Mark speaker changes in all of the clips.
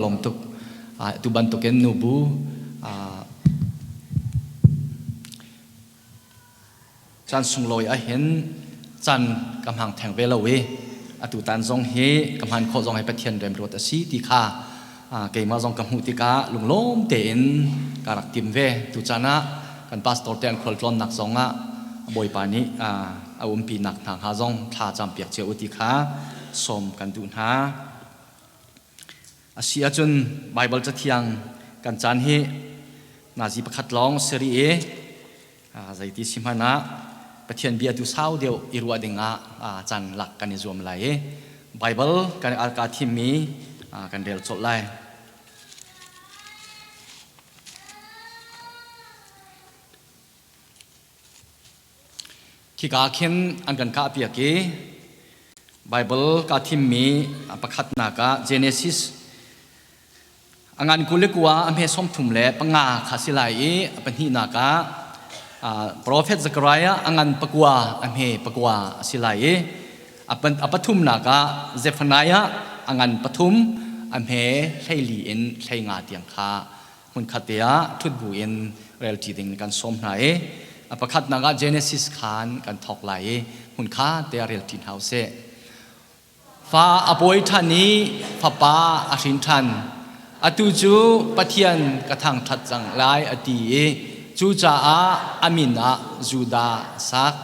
Speaker 1: Lawm tuk. Tu bantukin nubu caan sunglawi ahhin caan ka hmang theng ve lo i atu tan zong hi ka hman khawh zong hi Pathian remruat a si ti kha keimah zong ka hmuh tikah lunglawm tein ka rak tim ve. Tu caan ah kan pastor te an khualtlawnnak zong ah Bawipa nih a umpinak hna hnga zong thla campiak cio u ti kha sawm kan duh hna. A si ahcun Baibal Cathiang kan caan hi nazi pakhat lawng si rih i zeiti si hmanh ah Pathian bia tu sau deuh i ruah ding ah caan lak kan i zuam lai i Baibal kan kaa thimmi kan rel colh lai. Khika khin an kan kahpiak i Baibal kaa thimmi pakhatnak ah Genesis a ngan 29 a hme 35 kha si lai i a pahnihnak ah Profet Zechariah a ngan 9 a hme 9 a si lai i a pathumnak ah Zephaniah a ngan 3 a hme 14 in 15 tiang kha hmunkhat te ah ṭhut bu in relṭi ding kan sawm hna i a pakhatnak ah Genesis khan kan thawk lai i hmunkha te ah relṭi hna usih. Fa a pawi ṭhan i fapa a hrin ṭhan. Atu cu Pathian ka thangṭhat cang lai a ti i cucaah a min ah Judah sak.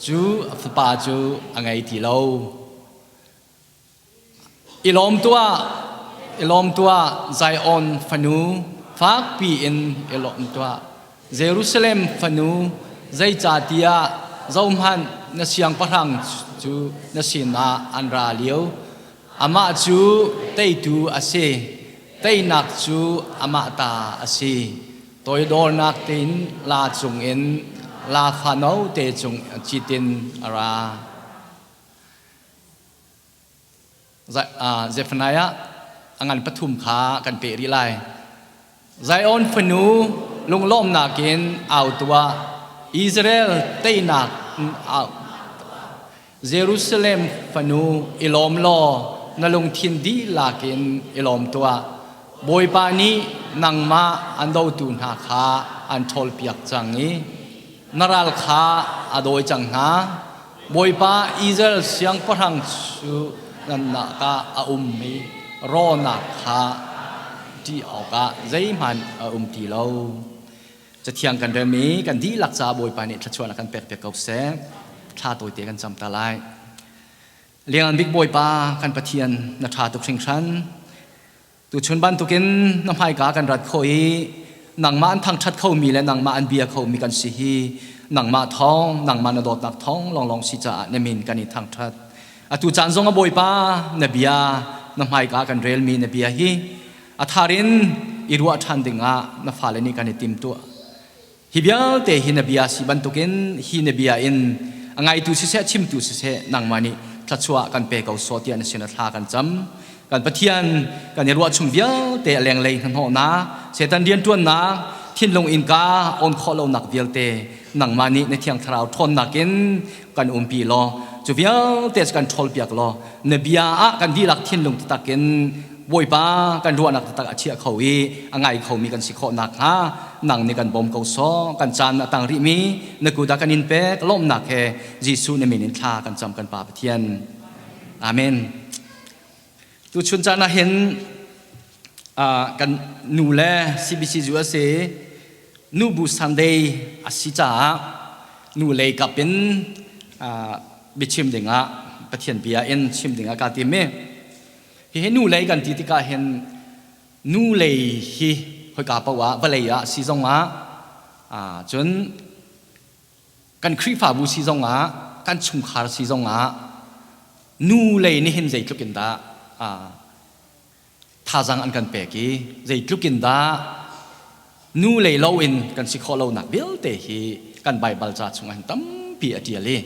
Speaker 1: Cu fapa cu a ngei ti lo. I lawm tuah, i lawm tuah, Zion fanu, fakpi in i lawm tuah. Jerusalem fanu, zeicahtiah zohhmanh na siangpahrang cu na sinah an ra lio. Amah cu teitu a si, teinak cu amah ta a si. Toidornak tein la cungin la fano te cung citin a ra. Zephaniah a ngan pathum kha kan peh rih lai. Zion fanu lunglawmhnak in au tuah. Israel teinak in au. Jerusalem fanu i lawm law na lungthin dihlak in i lawm tuah. Bawipa nih nangmah an dotu hna kha an ṭhawlpiak cang i na ral kha a dawi cang hna. Bawipa Israel siangpahrang cu nan ah a ummi rawnak kha ṭih awkah zeihmanh a um ti lo. Cathiang kan rem i kan dihlak caah Bawipa nih thluachuahnak kan pekpiak ko seh. Thla tawite kan cam ta lai. Liangan bik Bawipa kan Pathian na ṭha tuk hringhran. Tuchun bantukin na hmaika kan rat khawh i nangmah an thangṭhat khomi le nangmah an bia khomi kan si hi nangmah thawng, nangmah na dawtnak thawng lawnglawng si caah na min kan i thangṭhat. Atu caan zong a Bawipa na bia na hmaika kan relmi na bia hi a thar in i ruah ṭhan dingah na fale nih kan i timtuah. Hi vialte hi na bia si bantukin hi na bia in a ngaitu siseh chimtu siseh nangmah nih thluachuah kan pe ko sawh tiah na sin ah thla kan cam. Kan Pathian kan i ruah chung vialte a lenglei hnahnawhnak, Satan rianṭuannak, thinlung innka on khawh lonak vialte nangmah nih na Thiang Thlarau ṭhawnnak in kan umpi law cu vialte cu kan ṭhawlpiak law na bia ah kan dihlak thinlung taktak in Bawipa kan ruahnak taktak a chiah kho i a ngai khomi kan si khawh nakhnga nang nih kan bawm ko sawh kan caan a tang rihmi na kut ah kan in pek lawmhnak he Jesuh na min in thla kan cam kan Pa Pathian Amen Tuchun caan ah hin kan nu le CBC USA Nubu Sunday a si caah nu lei kap in biachim dingah Pathian bia in chim dingah kaa tim i hihi nu lei kan ti tikah hin nu lei hi khoika paoh ah vawlei ah si zong ah cun kan Khrihfabu si zong ah kan chungkhar si zong ah nu lei nih hin zeitluk in dah thazaang an kan pek i zeitluk in dah nu lei lo in kan si khawh lonak vialte hi kan Baibal ca chungah hin tampi a ṭial i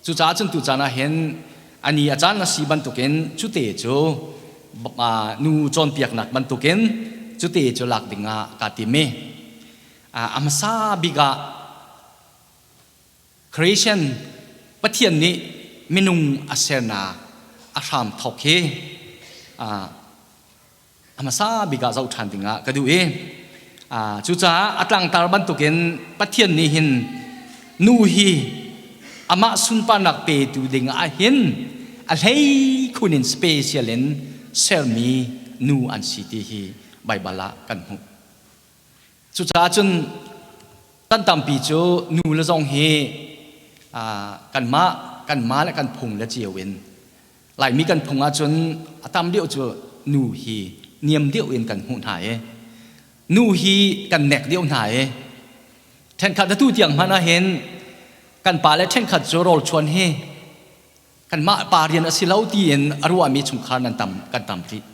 Speaker 1: cucaah cun tu caan ah hin ani a caan a si bantukin cute cu nu cawnpiaknak bantukin cute cu lak dingah kaa tim i a hmasa bik ah Creation Pathian nih minung a sernak a hram thawk hi. A hmasa bik ah zoh ṭhan dingah ka duh i cucaah a tlangtar bantukin Pathian nih hin nu hi amah sunparnak petu ding ah hin a hlei khun in special in sermi nu an si ti hi Baibal ah kan hmuh. Cucaah cun kan tampi cu nu le zong hi kanmah kanmah le kan phung le cio in Laimi kan phung ahcun a tam deuh cu nu hi niam deuh in kan hmuh hna i nu hi kan nek deuh hna i ṭhenkhat atu tiang hmanh ahhin kan pa le ṭhenkhat cu rawlchuan hi kanmah pa rian a si lo tiin a ruahmi chungkhar nan tam kan tam rih.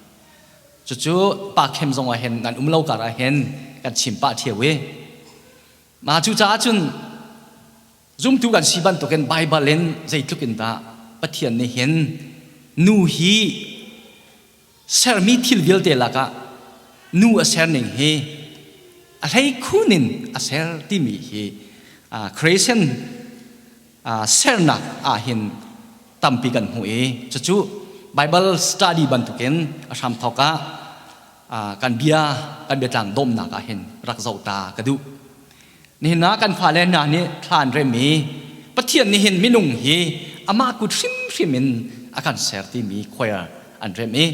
Speaker 1: Cucu pa khem zong ah hin nan um lo kar ah hin kan chim pah ṭheo i mah cucaah cun Zumtu kan si bantukin Baibal in zeitluk in dah Pathian nih hin nu hi sermi thil vialte lakah nu a ser ning hi a hleikhun in a ser timi hi creation sernak ah hin tampi kan hmuh i cucu Bible study bantukin a hramthawk ah kan bia kan biatlang dawmnak ah hin rak zoh ta ka duh. Nihin ah kan fale hna nih thla an rem i Pathian nih hin minung hi amah kut hrimhrim in a kan ser timi choir an rem i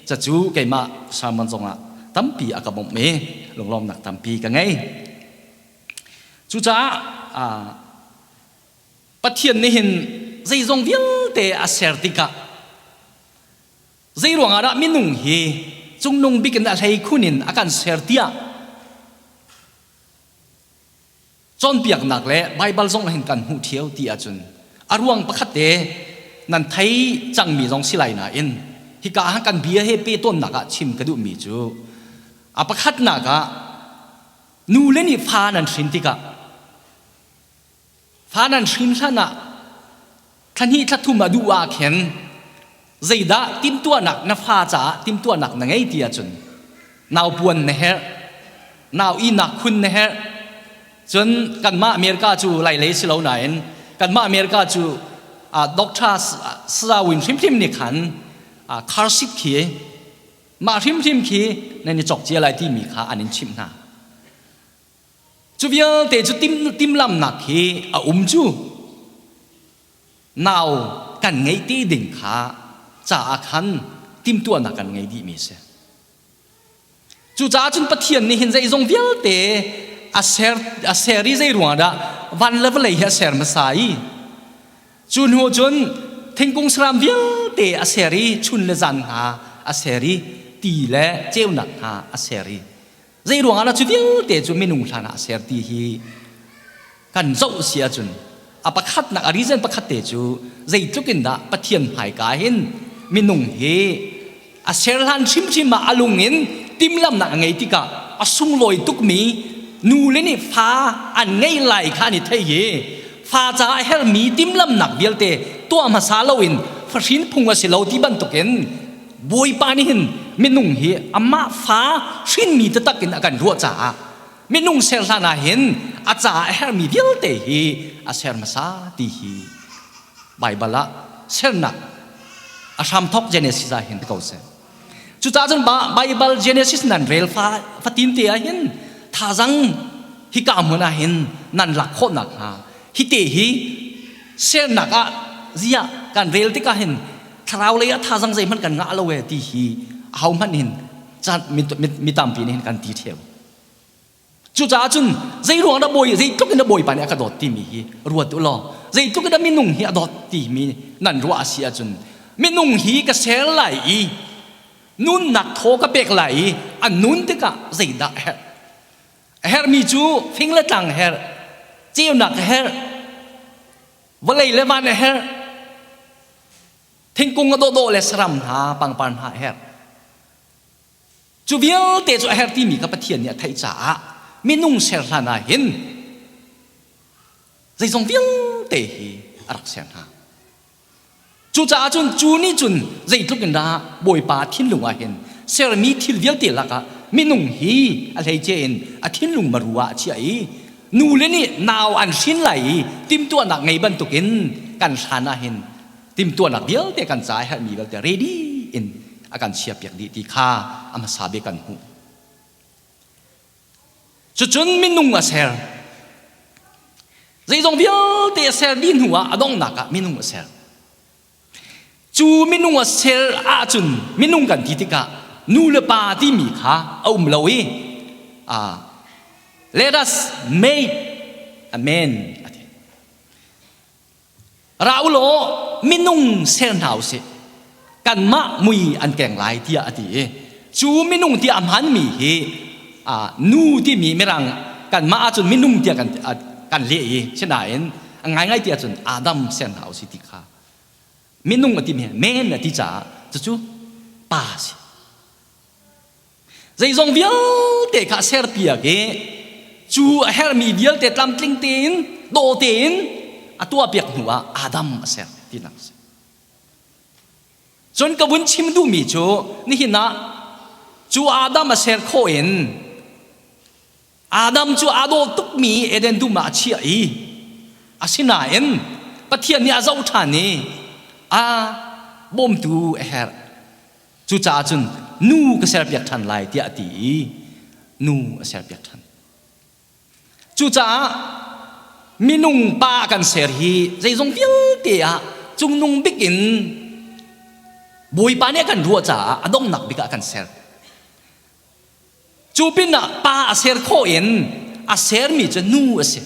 Speaker 1: cacu keimah sermon zongah tampi a ka bawmh i lunglawmnak tampi ka ngei. Cucaah Pathian nih hin zeizong vialte a ser tikah Zei ruangah dah minung hi cungnung bik in a hlei khun in a kan ser tiah cawnpiaknak le Baibal zong hin kan hmuh ṭheo ti ahcun a ruang pakhat te nan thei cangmi zong si lai nain hika ah kan bia he pe tawnnak ah chim ka duhmi cu a pakhatnak ah nu le nih fa nan hrin tikah Fa nan hrin hlan ah thla hnih thla thum a duh ah khin zeidah timhtuahnak na fa caah timhtuahnak na ngei ti ahcun naupuan na herh, nau ihnak khun na herh. Cun kanmah America cu lailei si lo nain kanmah America cu doctor sazawin hrimhrim nih khan car seat khi mah hrimhrim khi nan i cawk cia lai timi kha an in chimh hna. Cu vialte cu timhlamnak hi a um cu nau kan ngeih te ding kha caah khan timhtuahnak kan ngei dihmi a si. Cucaah cun Pathian nih hin zeizong vialte a ser a ser i zei ruangah dah van le vawlei hi a ser hmasa i cu hnu cun thingkung saram vialte a ser i chun le zan hna a ser i ti le ceunak hna a ser i Zei ruangah dah cu vialte cu minung hlan ah a ser ti hi kan zoh si ahcun a pakhatnak a reason pakhat te cu zeitluk in dah Pathian hmaika hin minung hi a ser hlan hrimhrim ah a lung in timhlamnak a ngei tikah a sunglawi tukmi nu le nih fa an ngei lai kha an i thei i fa caah a herhmi timhlamnak vialte tuah hmasa loin fahrin phung a si lo ti bantukin Bawipa nih hin minung hi amah fa hrinmi taktak in a kan ruah caah minung ser hlan ah hin a caah a herhmi vialte hi a ser hmasa ti hi Baibal ah sernak a hramthawk Genesis ah hin ko seh. Cucaah cun Baibal Genesis nan rel fa fatin te ah hin thazang hika hmun ah hin nan lak khawh nakhnga hi te hi sernak ah ziah kan rel tikah hin thlarau lei ah thazang zeihmanh kan ngah lo e ti hi ahohmanh hin caan mi tampi nih hin kan ti ṭheo. Cucaah cun zei ruang dah bawi zeitluk in dah bawipa nih a ka dawt timi hi ruat u law zeitluk in dah minung hi a dawt timi nan ruah a si ahcun minung hi ka ser lai i nunnak thaw ka pek lai i a nun tikah zeidah a herh a herhmi cu fing le tlang herh ceunak a herh vawlei le van a herh thingkung a dawhdawh le saram hna pangpar hna a herh cu vialte cu a herh timi kha Pathian nih a theih caah minung ser hlan ah hin zeizong vialte hi a rak ser hna Cucaah cun cu nih cun zeitluk in dah Bawipa thinlung ah hin sermi thil vialte lakah minung hi a hleice in a thinlung maru ah a chiah i nule nih nau an hrin lai i timhtuahnak ngei bantukin kan hlan ah hin timhtuahnak vialte kan ca a herhmi vialte ready in a kan chiahpiak dih ti kha a hmasa bik kan hmuh. Cucun minung a ser. Zeizong vialte a ser dih hnu ah a donghnak ah minung a ser. Cu minung a ser ahcun minung kan ti tikah nu le pa timi kha a um lo i let us make a man a ti. Ra u law minung ser hna usih. Kanmah mui an keng lai tiah a ti i cu minung ti a hmanmi hi nu timi mirang kanmah ahcun minung tiah kan kan leh i sinain a ngaingai ti ahcun Adam ser hna usih ti kha minung a timi men a ti caah cucu pa a si. Zeizong vialte kha a serpiak i cu a herhmi vialte tlamtling tein dawh tein a tuahpiak hnuah Adam a ser tinak a si. Cun ka vun chim duhmi cu nihin ah cu Adam a ser khawh in Adam cu aa dawh tukmi Eden dum ah a chiah i asinain Pathian nih a zoh ṭhan i a bawmtu a herh. Cucaah cun nu ka serpiak ṭhan lai tiah a ti i nu a serpiak ṭhan. Cucaah minung pa kan ser hi zeizong vialte ah cungnung bik in Bawipa nih a kan ruah caah a donghnak bik ah a kan ser. Cu pinah pa a ser khawh in a sermi cu nu a si.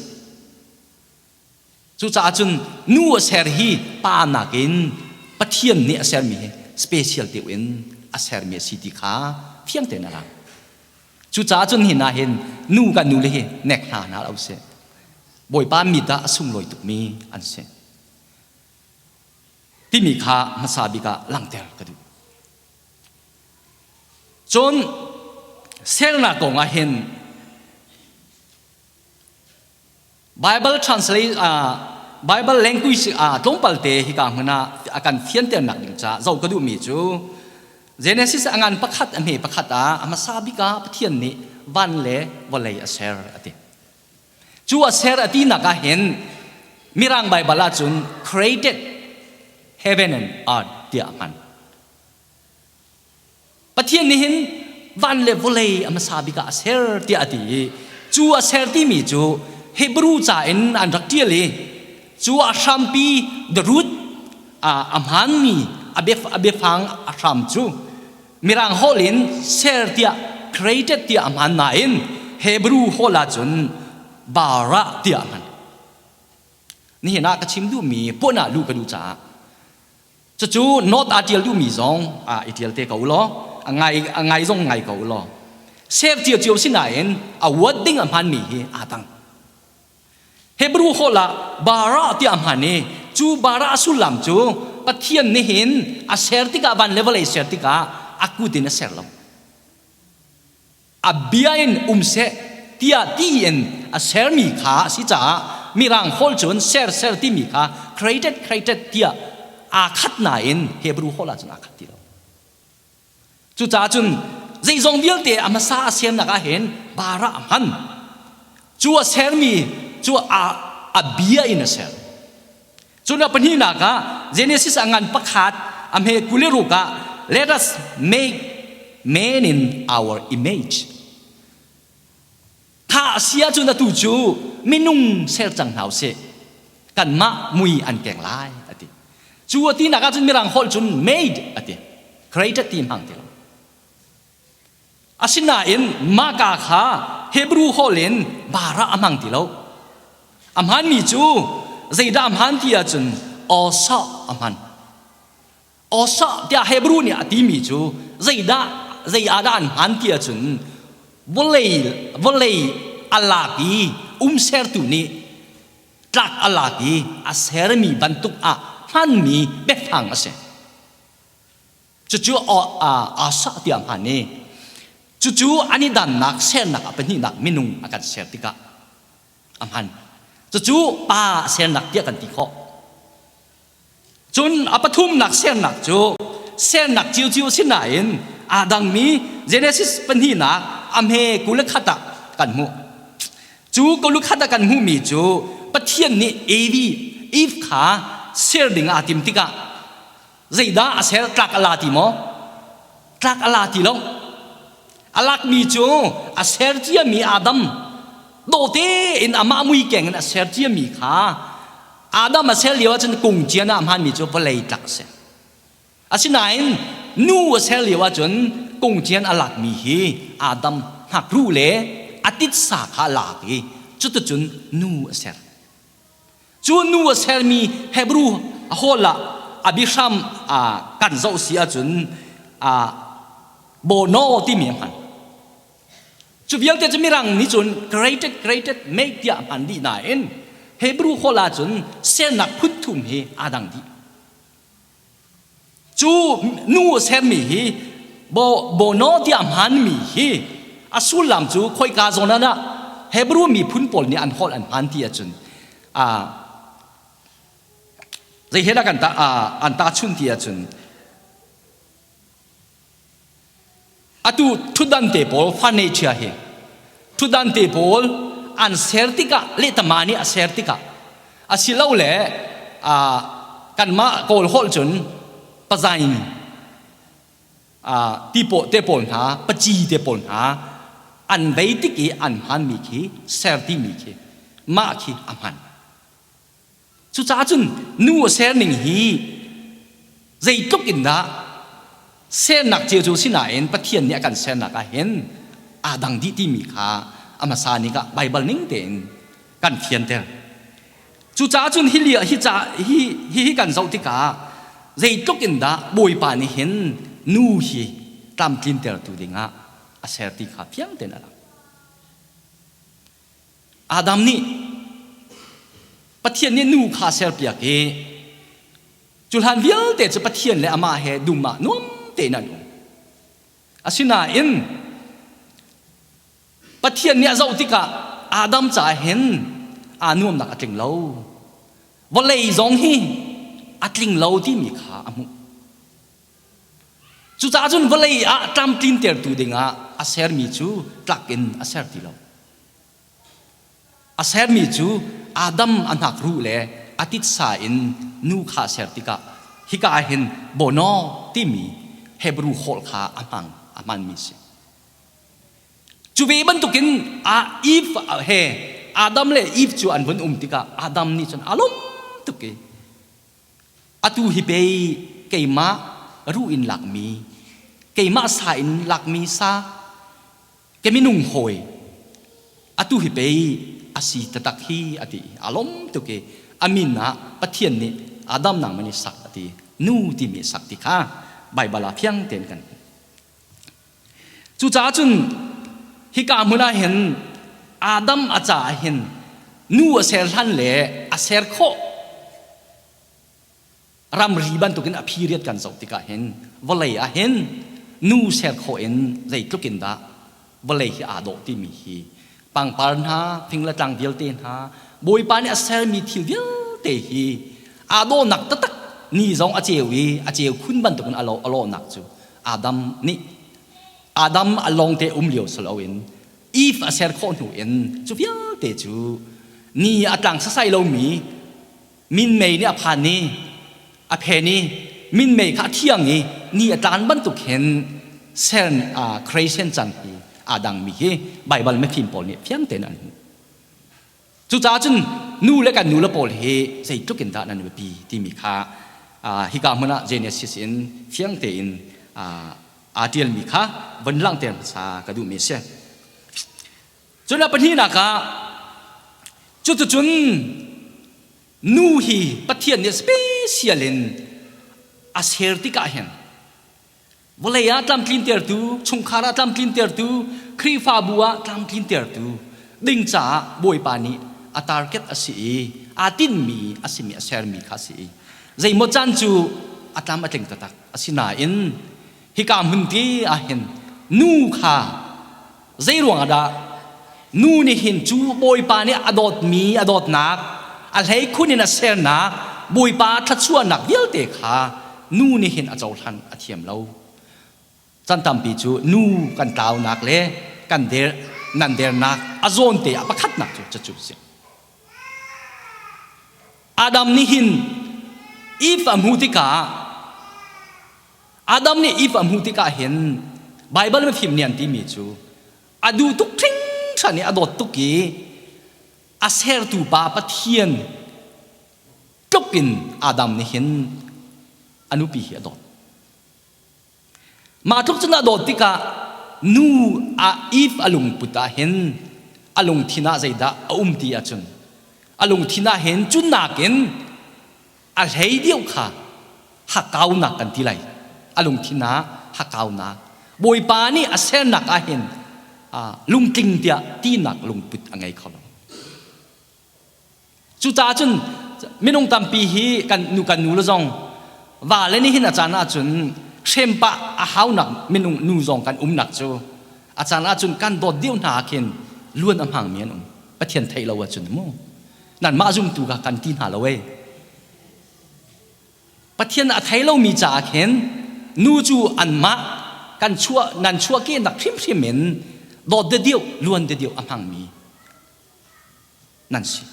Speaker 1: Cucaah cun nu a ser hi pa nakin Pathian nih a sermi hi special deuh in a sermi a si ti kha fiang tein a lang. Cucaah cun hi na hin nu kan nu le hi nek hna hna lo sih. Bawipa mit ah a sunglawi tukmi an si. Timi kha hmasa bik ah langhter ka duh. Cun sernak kong ah hin Bible translate Bible language tlawmpal te hika hmun ah a kan fianternak ding caah zoh ka duhmi cu Genesis a ngan pakhat a hme pakhat ah a hmasa bik ah Pathian nih van le vawlei a ser a ti. Cu a ser a tinak ah hin Mirang Bible ahcun created heaven and earth tiah a hman. Pathian nih hin van le vawlei a hmasa bik ah a ser tiah a ti i cu a ser timi cu Hebrew ca in an rak ṭial i cu a hrampi the root a hmaanmi a biafang a hram cu Mirang holh in ser tiah created tiah a hmaan nain Hebrew holh ahcun bara tiah a hman. Nihin ah ka chim duhmi puan ah luh ka duh caah Cucu note aa ṭial duhmi zong i ṭial te ko law a ngai a ngai zong ngai ko law ser cio si nain a word ding a hmanmi hi aa dang. Hebrew holh ah bara tiah a hman i cu bara a sullam cu Pathian nih hin a ser tikah van le vawlei ser tikah a kut in a ser lo. A bia in um seh tiah ti in a sermi kha a si caah Mirang holh cun ser ser timi kha created created tiah aa khat nain Hebrew holh ahcun aa khat ti lo. Cucaah cun zeizong vialte a hmasa a sernak ah hin bara a hman. Cu a sermi cu a bia in a ser. Cun a pahnihnak ah Genesis a ngan pakhat a hme 26 ah let us make man in our image. Tha a si ahcun atu cu minung ser cang hna usih. Kanmah mui an keng lai a ti. Cu a tinak ahcun mirang holh cun made a ti. Created ti hmang ti lo. Asinain mahka kha Hebrew holh in bara a hmang ti lo. A hmaanmi cu zeidah a hmaan ti ahcun awsah a hman. Awsah tiah Hebrew nih a timi cu zeidah zei ah dah an hmaan ti ahcun vawlei vawlei a lak i umsertu nih tlak a lak i a sermi bantuk ah hmanmi biafang a si. Cucu aa tiah hman i cucu an i dannak sernak ah pahnihnak minung a kan ser tikah a hman. Cucu pa sernak tiah kan ti khawh. Cun a pathumnak sernak cu sernak ciocio si nain aa dangmi Genesis pahnihnak a hme 21 ah kan hmuh. Cu 21 ah kan hmuhmi cu Pathian nih Evi Eve kha ser ding aa tim tikah Zeidah a ser tlak a la ti maw? Tlak a la ti lo. A lakmi cu a ser ciami Adam dawte in amah mui keng in a ser ciami kha Adam a ser lio ahcun kung cian ah hmanmi cu vawlei tlak a si. Asinain nu a ser lio ahcun kung cian a lakmi hi Adam hnakruh le a titsa kha a lak i cuticun nu a ser. Cu nu a sermi Hebrew holh ah a biahram kan zoh si ahcun bono timi a hman. Cu vialte cu Mirang nih cun created, created, make tiah a hman dih nain Hebrew holh ahcun sernak phun thum hi aa dang dih. Cu nu a sermi hi bono tiah hmanmi hi a sullam cu khoika zawn ah dah Hebrew miphun pawl nih an holh an hman ti ahcun zei he dah kan ta an tahchun ti ahcun Atu ṭhutdan te pawl furniture hi ṭhutdan te pawl an ser tikah lehtama nih a ser tikah asilole kanmah Kawl holh cun pazain ti te pawl hna paci te pawl hna an vei tik i an hmanmi khi ser timi khi mah khi a hman. Cucaah cun nu a serning hi zeitluk in dah sernak cio cu si nain Pathian nih a kan sernak ah hin aa dang dih timi kha a hmasa ni ah Baibal ning tein kan fianter. Cucaah cun hi hi ca hi hi kan zoh tikah zeitluk in dah Bawipa nih hin nu hi tlamtlintertu dingah a ser ti kha fiang tein a lang. Adam nih Pathian nih nu kha serpiak i cu hlan vialte cu Pathian le amah he dum ah nuam tein an um. Asinain Pathian nih a zoh tikah Adam caah hin aa nuamnak a tling lo. Vawlei zong hi a tling lo timi kha a hmuh. Cucaah cun vawlei ah tlamtlintertu dingah a sermi cu tlak in a ser ti lo. A sermi cu Adam a hnakruh le a titsa in nu kha a ser tikah hika ah hin bono timi Hebrew holh kha a hmang a hmanmi a si. Cu ve bantukin Eve he Adam le Eve cu an vun um tikah Adam nih cun a lawm tuk i Atu hi pei keimah ruh in lakmi, keimah sa in lakmi sa, ke minung hawi, atu hi pei a si taktak hi a ti. A lawm tuk i a min ah Pathian nih Adam nangmah nih sak a ti. Nu timi sak ti kha Baibal ah fiang tein kan hmuh. Cucaah cun hika hmun ah hin Adam a caah hin nu a ser hlan le a ser khawh ramri bantukin a period kan zoh tikah hin vawlei ah hin nu ser khawh in zeitluk in dah vawlei hi aa dawh timi hi pangpar hna fing le tlang vialte hna Bawipa nih a sermi thil vialte hi aa dawhnak taktak ni zong a ceu i a ceu khun bantukin a lawhnak cu Adam nih Adam a lawngte um lio si loin Eve a ser khawh hnu in cu vialte cu ni a tlang sasai lomi minmei nih a phan i a phen i minmei kha a thiang i ni a tlan bantuk hin ser creation cang hi aa dangmi hi Baibal mifim pawl nih fiang tein an hmuh. Cucaah cun nu le kan nu le pawl hi zeitluk in dah nan biapi timi kha hika hmun ah Genesis in fiang tein aa ṭialmi kha von langhter hmasa ka duhmi a si. Cun a pahnihnak ah cuticun nu hi Pathian nih special in a ser tikah hin Vawlei ah tlamtlintertu, chungkhar ah tlamtlintertu, Khrihfabu ah tlamtlintertu ding caah Bawipa nih a target a si i aa tinhmi a simi a sermi kha a si i zeimaw caan cu a tlam a tling taktak. Asinain hika hmun te ah hin nu kha zei ruangah dah nu nih hin cu Bawipa nih a dawtmi a dawtnak a hleikhun in a sernak Bawipa thluachuahnak vialte kha nu nih hin a cohlan a thiam lo. Chan tampi cu nu kan tlaunak le kan der nan dernak a zawn te ah pakhatnak cu cucu a si. Adam nih hin Eve a hmuh tikah Adam nih Eve a hmuh tikah hin Baibal mifim nih an timi cu a duh tuk hringhran i a dawt tuk i a sertu pa Pathian tluk in Adam nih hin a nupi hi a dawt. Mah tluk cun a dawt tikah nu a Eve a lungput ah hin a lungthin ah zeidah a um ti ahcun a lungthin ah hin cu nakin a hlei deuh kha hakkaunak kan ti lai. A lungthin ah hakkaunak Bawipa nih a sernak ah hin lungtling tiah tinak lungput a ngei kho lo. Cucaah cun minung tampi hi kan nu kan nu le zong vale nih hin a caan ahcun hrempah a haunak minung nu zong kan umnak cu a caan ahcun kan dawt deuh hna ah khin luan a hmangmi an um. Pathian theih lo ahcun mu nanmah zumtu kha kan ti hna lo ei. Pathian a thei lomi caah khin nu cu anmah kan chuah nan chuahkehnak hrimhrim in dawt dedeuh luan dedeuh a hmangmi nan si.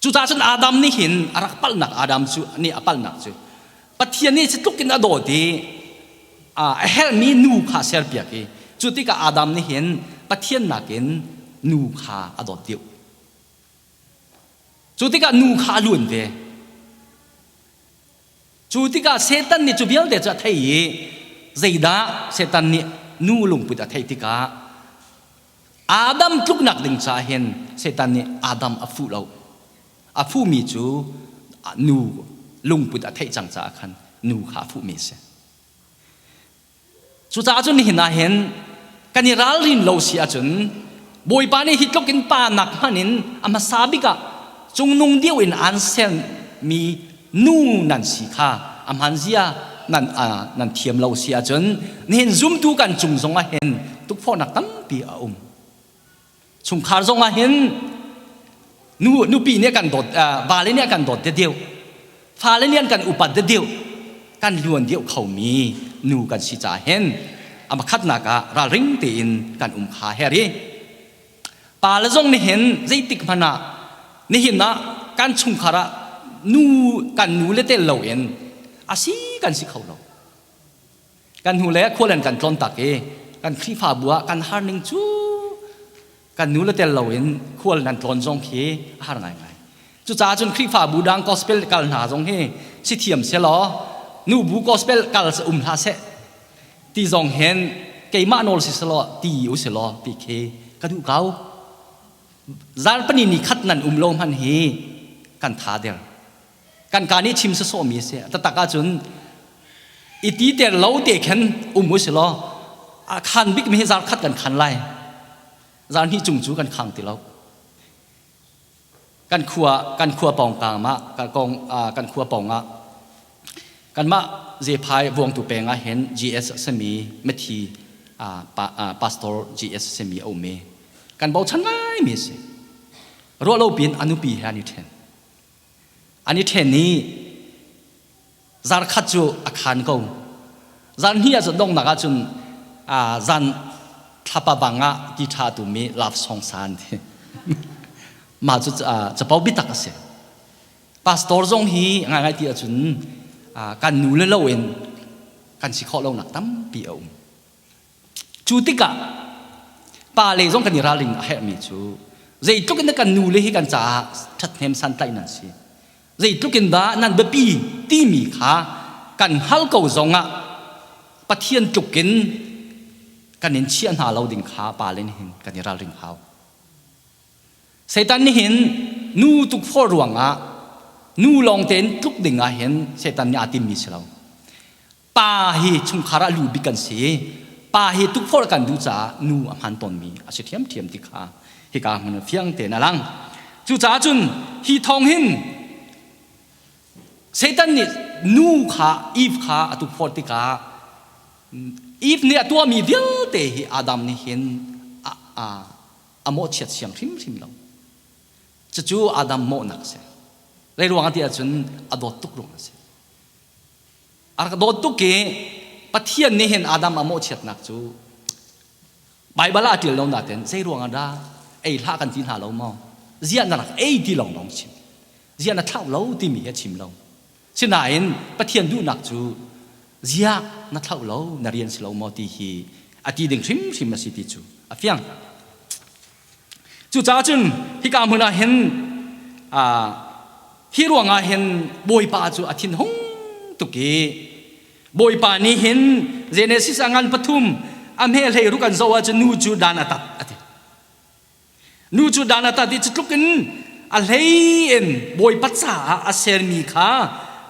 Speaker 1: Cucaah cun Adam nih hin a rak palhnak Adam cu nih a palhnak cu Pathian nih tluk in a dawt i a herhmi nu kha serpiak i cu tikah Adam nih hin Pathian nakin nu kha a dawt deuh. Cu tikah nu kha a luan ve. Cu tikah Satan nih cu vialte cu a thei i zeidah Satan nih nu lungput a theih tikah Adam tluknak ding caah hin Satan nih Adam a fuh lo. A fuhmi cu nu lungput a theih cang caah khan nu kha a fuhmi a si. Cucaah cun nihin ah hin kan i ralrin lo si ahcun Bawipa nih hi tluk in pa nak hmanh in a hmasa bik ah cungnung deuh in aan sermi nu nan si kha a hmaan zia nan nan thiam lo si ahcun nihin zumtu kan cung zong ah hin tukforhnak tampi a um. Chungkhar zong ah hin nu nupi nih kan dawt vale nih kan dawt deuh fale nih an kan upat deuh kan luan deuh khomi nu kan si caah hin a pakhatnak ah ralring tein kan um kha heri pa le zong nih hin zeitik hmanh ah nihin ah kan chungkhar ah nu kan nu le tel loin a si kan si kho lo. Kan hnu le khual an kan tlawn tak i kan Khrihfabu ah kan har ning cu kan nu le tel loin khual nan tlawn zong khi a har ngaingai. Cucaah cun Khrihfabu dang gospel kal hna zong hi si thiam selaw nubu gospel kal um hlah seh ti zong hin keimah nawl si selaw ti u silaw ti khi ka duh ko. Zarpani ni khat nan um lo hman hi kan tha der. Kan ka nih chim sawsawhmi a si. Taktak ahcun i ti ter lo te khan um u si law a khan bikmi hi zar khat kan khan lai. Zar hnih cung cu kan khang ti lo. Kan khua kan khua pawng kang ah kan khua pawng ah kanmah Zephai Vuangtu peng ah hin GS a simi mithi pastor GS a simi a um i kan bochan ngaimi a si. Ruah lo piin a nupi he an i ṭhen. An i ṭhen i zarkhat cu a khan ko. Zan hnih ah cun donghnak ah cun zan thlapa bang ah ti ṭha tumi love song sa an ti. Mah cu capo biatak a si. Pastor zong hi ngaingai ti ahcun kan nu le lo in kan si khawh lonak tampi a um. Cu tikah pa le zong kan i ralring a herhmi cu zeitluk in kan nu le hi kan caah ṭhathnem santlaih nan si. Zeitluk in dah nan biapi timi kha kan hngal ko zongah Pathian tluk in kan in chiah hna lo ding kha pa le nih hin kan i ralring hau. Satan nih hin nu tukforh ruangah nu lawng tein tluk ding ah hin Satan nih aa timmi si lo. Pa hi chungkhar ah lu bik kan si. Pa hi tukforh kan duh caah nu a hman tawnmi a si ṭhiamṭhiam ti kha hika hmun ah fiang tein a lang. Cucaah cun hi thawng hin Satan nih nu kha Eve kha a tukforh tikah Eve nih a tuahmi vialte hi Adam nih hin a, a, a mawhchiat siang hrimhrim lo. Cucu Adam mawhnak a si. Zei ruangah ti ahcun a dawt tuk ruangah a si. A rak dawt tuk i Pathian nih hin Adam a mawhchiatnak cu Baibal ah a ṭial lo nain zei ruangah dah ei hlah kan ti hna lo maw? Ziah na rak ei ti lawnglawng chim. Ziah na thlauh lo timi hi a chim lo. Sinain Pathian duhnak cu Ziah na thlauh lo na rian si lo maw ti hi a ti ding hrimhrim a si ti cu a fiang. Cucaah cun hika hmun ah hin hi ruangah hin Bawipa cu a thinhung tuk i Bawipa nih hin Genesis a ngan pathum a hme hlei ruk an zoh ahcun nu cu dan a tat a ti. Nu cu dan a tat i cutluk in a hlei in Bawipa caah a sermi kha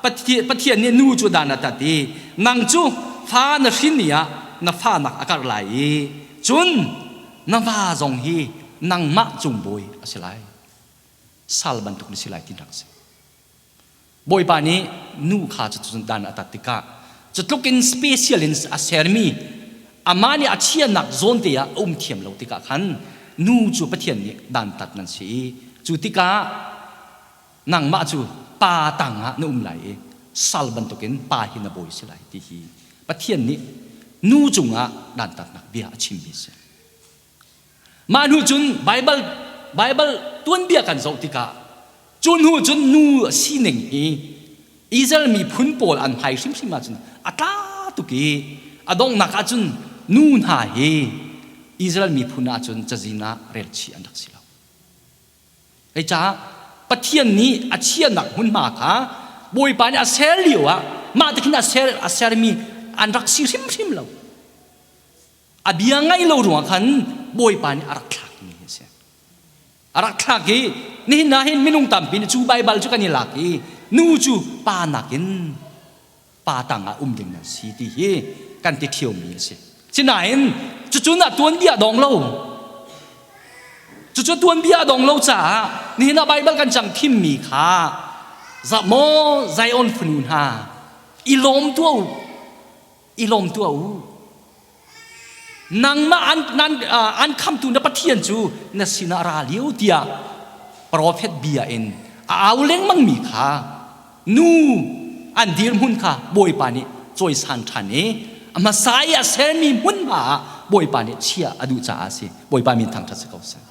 Speaker 1: Pathian nih nu cu dan a tat i nang cu fa na hrin ni ah na fanak a karh lai i cun na va zong hi nangmah cung bawi a si lai. Sal bantuk na si lai ti nak a si. Bawipa nih nu kha cuticun dan a tat tikah cutluk in special in a sermi amah nih a chianak zawn te ah a um thiam lo tikah khan nu cu Pathian nih dantat nan si i cu tikah nangmah cu pa tangah na um lai i sal bantukin pa hi na bawi si lai ti hi Pathian nih nu cungah dantatnak bia a chimmi a si. Mah hnu cun Baibal Baibal tuanbia kan zoh tikah cu hnu cun nu sining hi Israel miphun pawl an hmai hrimhrim ahcun a tla tuk i a donghnak ahcun nu hna hi Israel miphun ahcun cazin ah relchih an rak si lo. Hei caah Pathian nih a chiahnak hmunhma kha Bawipa nih a ser lio ah mah te khin a ser a sermi an rak si hrimhrim lo. A bia ngaih lo ruangah khan Bawipa nih a rak thlakmi a si. A rak thlak i nihin ah hin minung tampi nih cu Baibal cu kan i lak i nu cu pa nakin pa tangah um ding nan si ti hi kan ti ṭhiomi a si. Sinain cucun ah tuanbia dong lo. Cucu tuanbia a dong lo caah nihin ah Baibal kan cang thimmi kha maw Zion fanu hna i lawm tuah u i lawm tuah u nangmah an, nan, an khamtu na Pathian cu na sinah ra lio tiah profet bia in a au lengmang mi kha nu an dirhmun kha Bawipa nih cawisan ṭhan i a hmasa i a sermi hmunhma ah Bawipa nih chiah a duh caah a si. Bawipa min thangṭhat si ko seh.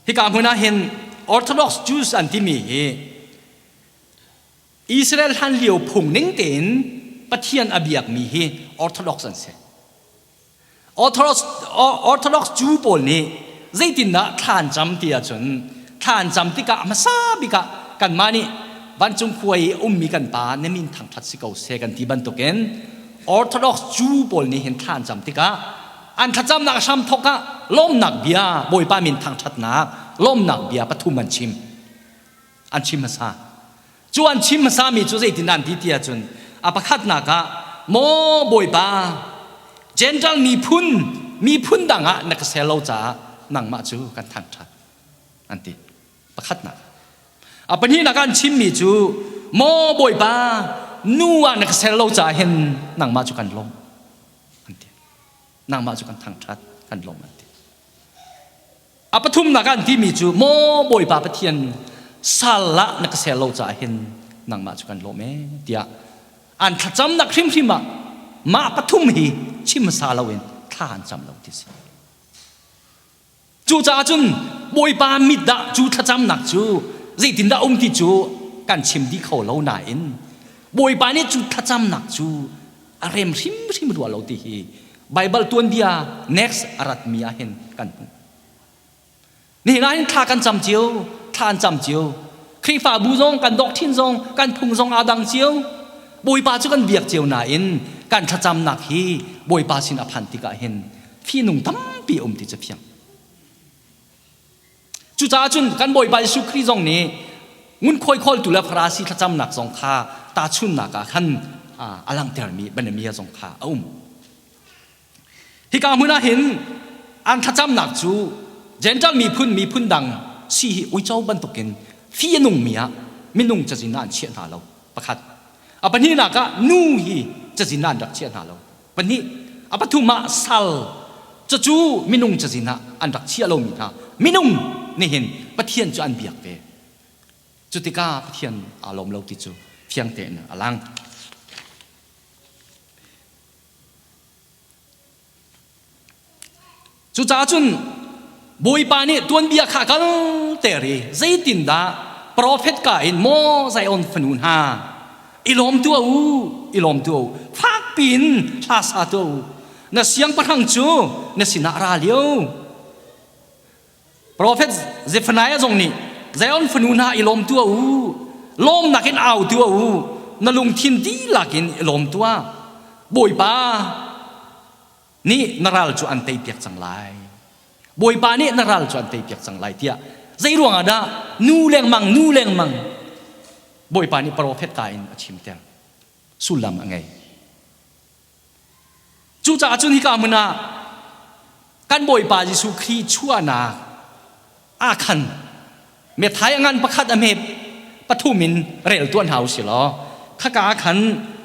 Speaker 1: Hika hmun ah hin Orthodox Jews an timi hi Israel hlan lio phung ning tein Pathian a biakmi hi Orthodox an si. Orthodox, Orthodox Jew pawl nih zeitindah thla an cam ti ahcun thla an cam tikah hmasa bik ah kanmah nih vancung khua i ummi kan pa na min thangṭhat si ko seh kan ti bantukin Orthodox Jew pawl nih hin thla an cam tikah An thlacamnak hramthawk ah lawmnak bia, Bawipa min thangṭhatnak, lawmnak bia pathum an chim. An chim hmasa. Cu an chim hmasami cu zeitin an ti ti ahcun a pakhatnak ah maw Bawipa Gentile miphun miphun dang ah na ka ser lo caah nangmah cu kan thangṭhat an ti. Pakhatnak. A pahnihnak ah an chimmi cu maw Bawipa nu ah na ka ser lo caah hin nangmah cu kan lawmh. an ti. Nangmah cu kan thangṭhat, kan lawmh an ti. A pathumnak ah an timi cu maw Bawipa Pathian sal ah na ka ser lo caah hin nangmah cu kan lawm ee tiah an thlacamnak hrimhrim ah mah pathum hi chim hmasa loin thla an cam lo ti si. Cucaah cun Bawipa mit dah cu thlacamnak cu zeitindah um ti cu kan chim dih kho lo nain Bawipa nih cu thlacamnak cu a rem hrimhrim rua lo ti hi Baibal tuanbia next a ratmi ah hin kan hmuh. Nihin ah hin thla kan cam cio, thla an cam cio. Khrihfabu zong kan doctrine zong kan phung zong aa dang cio. Bawipa cu kan biak cio nain kan thlacamnak hi Bawipa sin a phan tikah hin fihnung tampi a um ti cu fiang. Cucaah cun kan Bawipa Jesuh Khrih zong nih ngunkhuai khawltu le Farasi thlacamnak zong kha tahchunnak ah khan a langhtermi banamia zong kha a um. Hika hmun ah hin an thlacamnak cu Gentile miphun miphun dang si hi uico bantukin fi a nungmi ah minung cazin ah an chiah hna lo pakhat. A pahnihnak ah nu hi cazin ah an rak chiah hna lo. Pahnih, a pathum ah sal cucu minung cazin ah an rak chiah lomi hna minung nihin Pathian cu an biak ve. Cu tikah Pathian aa lawm lo ti cu fiang tein a lang. Cucaah cun Bawipa nih tuanbia kha kal ter i zeitindah Profet ka in maw Zion fanu hna i lawm tuah u i lawm tuah u fak piin hla sa tuah u na siangpahrang cu na sinah a ra lio. Profet Zephaniah zong nih Zion fanu hna i lawm tuah u, lawmnak in au tuah u, na lungthin dihlak in i lawm tuah. Bawipa nih na ral cu an teipiak cang lai. Bawipa nih na ral cu an teipiak cang lai tiah zei ruangah dah nu lengmang nu lengmang Bawipa nih profet ka in a chimter. Sullam a ngei. Cucaah cun hika hmun ah kan Bawipa Jesuh Khrih chuahnak ah khan methai a ngan pakhat a hme pathum in rel tuah hna u si law khaka ah khan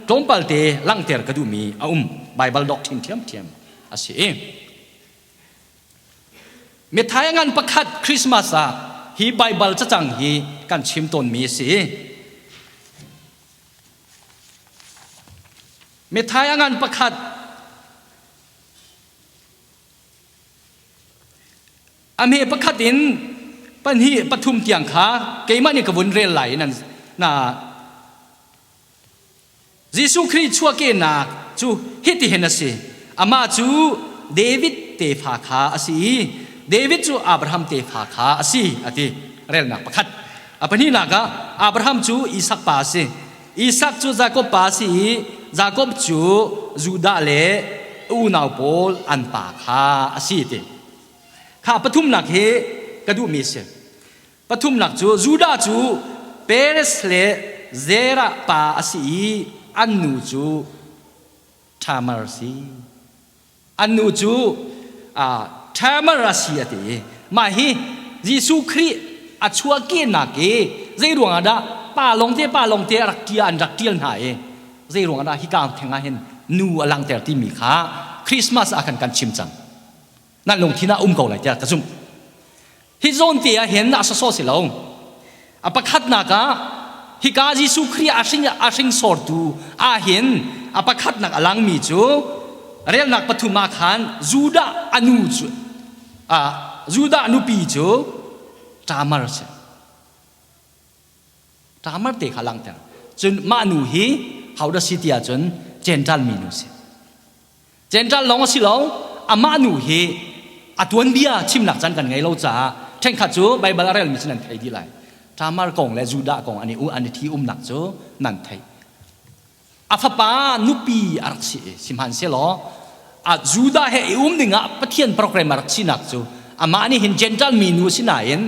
Speaker 1: tlawmpal te langhter ka duhmi a um. Baibal doctrine ṭhiamṭhiam a si. Methai a ngan pakhat Christmas ah hi Baibal cacang hi kan chim tawnmi a si. Mithai a ngan pakhat a hme pakhat in pahnih pathum tiang kha keimah nih ka vun rel lai nan na Jesuh Khrih chuahkehnak cu hitihin a si. Amah cu David tefa kha a si i David cu Abraham tefa kha a si a ti. Relnak pakhat. A pahnihnak ah Abraham cu Isak pa a si. Isak cu Jakob pa a si i Jakob cu Judah le unau pawl an pa kha a si ti. Kha pathumnak hi ka duhmi a si. Pathumnak cu Judah cu Perez le Zerah pa a si i an nu cu Tamar a si. An nu cu Tamar a si a ti. Mah hi Jesuh Khrih a chuahkehnak i zei ruangah dah pa lawngte pa lawngte a rak ṭial an rak ṭial hna i zei ruangah dah hika theng ah hin nu a langhter timi kha Christmas ah khan kan chim cang. Nan lungthin ah um ko lai tiah ka zumh. Hi zawn te ah hin a sawsawh si lo. A pakhatnak ah hika Jesuh Khrih a hring a hringsortu ah hin a pakhatnak a langmi cu relnak pathum ah khan Judah a nu cu Judah nupi cu Tamar a si. Tamar te kha langhter. Cun mah nu hi hodah si ti ahcun Gentile mi nu si. Gentile lawng a si lo, amah nu hi a tuanbia chimnak caan kan ngei lo caah ṭhenkhat cu Baibal a relmi cu nan thei dih lai. Tamar kong le Judah kong an i an i ṭhi umnak cu nan theih. A fapa nupi a rak si i sihmanhsehlaw a Judah he i um dingah Pathian program a rak sinak cu amah nih hin Gentile mi nu a si nain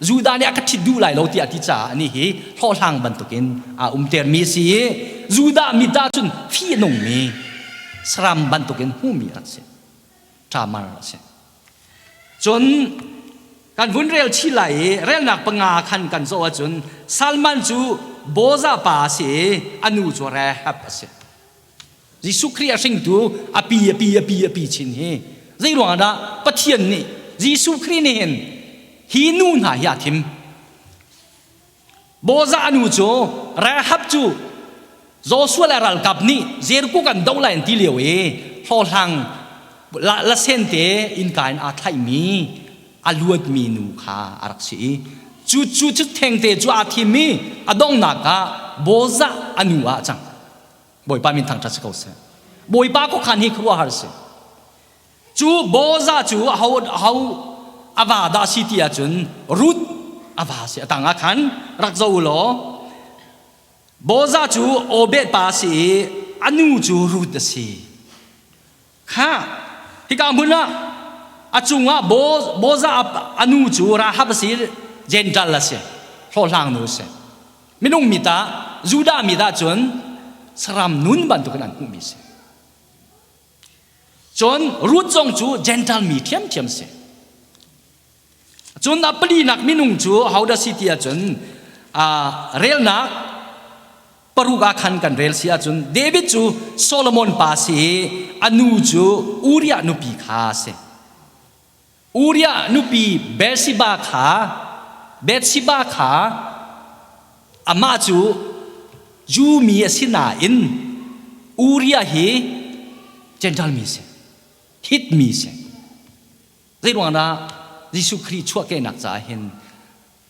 Speaker 1: Judah nih a ka ṭhit duh lai lo tiah a ti caah anih hi hlawhhlang bantukin aa umtermi a si i Judah mit ah cun fih a nungmi saram bantukin hmuhmi a rak si. Tamar a si. Cun kan vun rel chih lai i relnak panga khan kan zoh ahcun Salman cu Boza pa a si i a nu cu Rahab a si. Jesuh Khrih a hringtu a pi a pi a pi a pi chin hi zei ruangah dah Pathian nih Jesuh Khrih nih hin hi nu hna hi a thim. Boza a nu cu Rahab cu Joshua le ralkap nih Jericho kan doh lai an ti lio i hlawhhlang la sen te innka in aa thlaihmi a luatmi nu kha a rak si i cu cu cu thengte cu aa thim i a donghnak ah Boza a nu ah a cang. Bawipa min thangṭhat si ko seh. Bawipa khuakhan hi khuaruahhar a si. Cu Boza cu aho aho a va dah si ti ahcun Ruth a va si. A tang ah khan rak zoh u law Boza cu Obed pa a si i a nu cu Ruth a si. Kha hika hmun ah a cungah Boza a nu cu Rahab a si Gentile a si. Hlawhhlang nu a si. Minung mi tah Judah mi dah cun saram nun bantukin an hmuhmi si. Cun Ruth zong cu Gentile mi ṭhiamṭhiam si. Cun a palinak minung cu hodah si ti ahcun relnak paruk ah khan kan rel si ahcun David cu Solomon pa si i a nu cu Uriah nupi kha a si. Uriah nupi Bathsheba kha Bathsheba kha amah cu Jew mi a si nain Uriah hi Gentile mi a si, Hit mi a si. Zei ruangah dah Jesuh Khrih chuahkehnak caah hin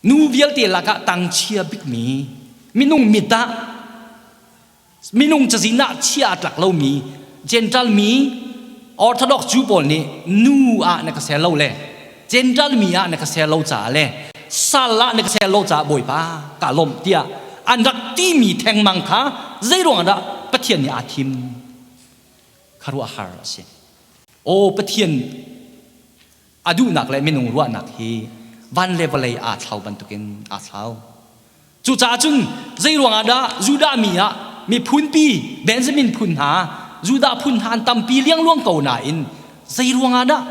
Speaker 1: Nu vialte lakah tangchia bikmi minung mit ah minung cazin ah chia a tlak lomi Gentile mi Orthodox Jew pawl nih nu ah na ka ser lo le Gentile mi ah na ka ser lo caah le sal ah na ka ser lo caah Bawipa ka lawmh tiah an rak timi thengmang kha zeiruang dah Pathian nih aa thim? Khuaruahhar a si. Aw Pathian a duhnak le minung ruahnak hi van le vawlei aa thlau bantukin aa thlau. Cucaah cun zeiruang ah dah Judah mi ah miphunpi Benjamin phun hna, Judah phun hna an tampi liangluang ko nain zeiruang ah dah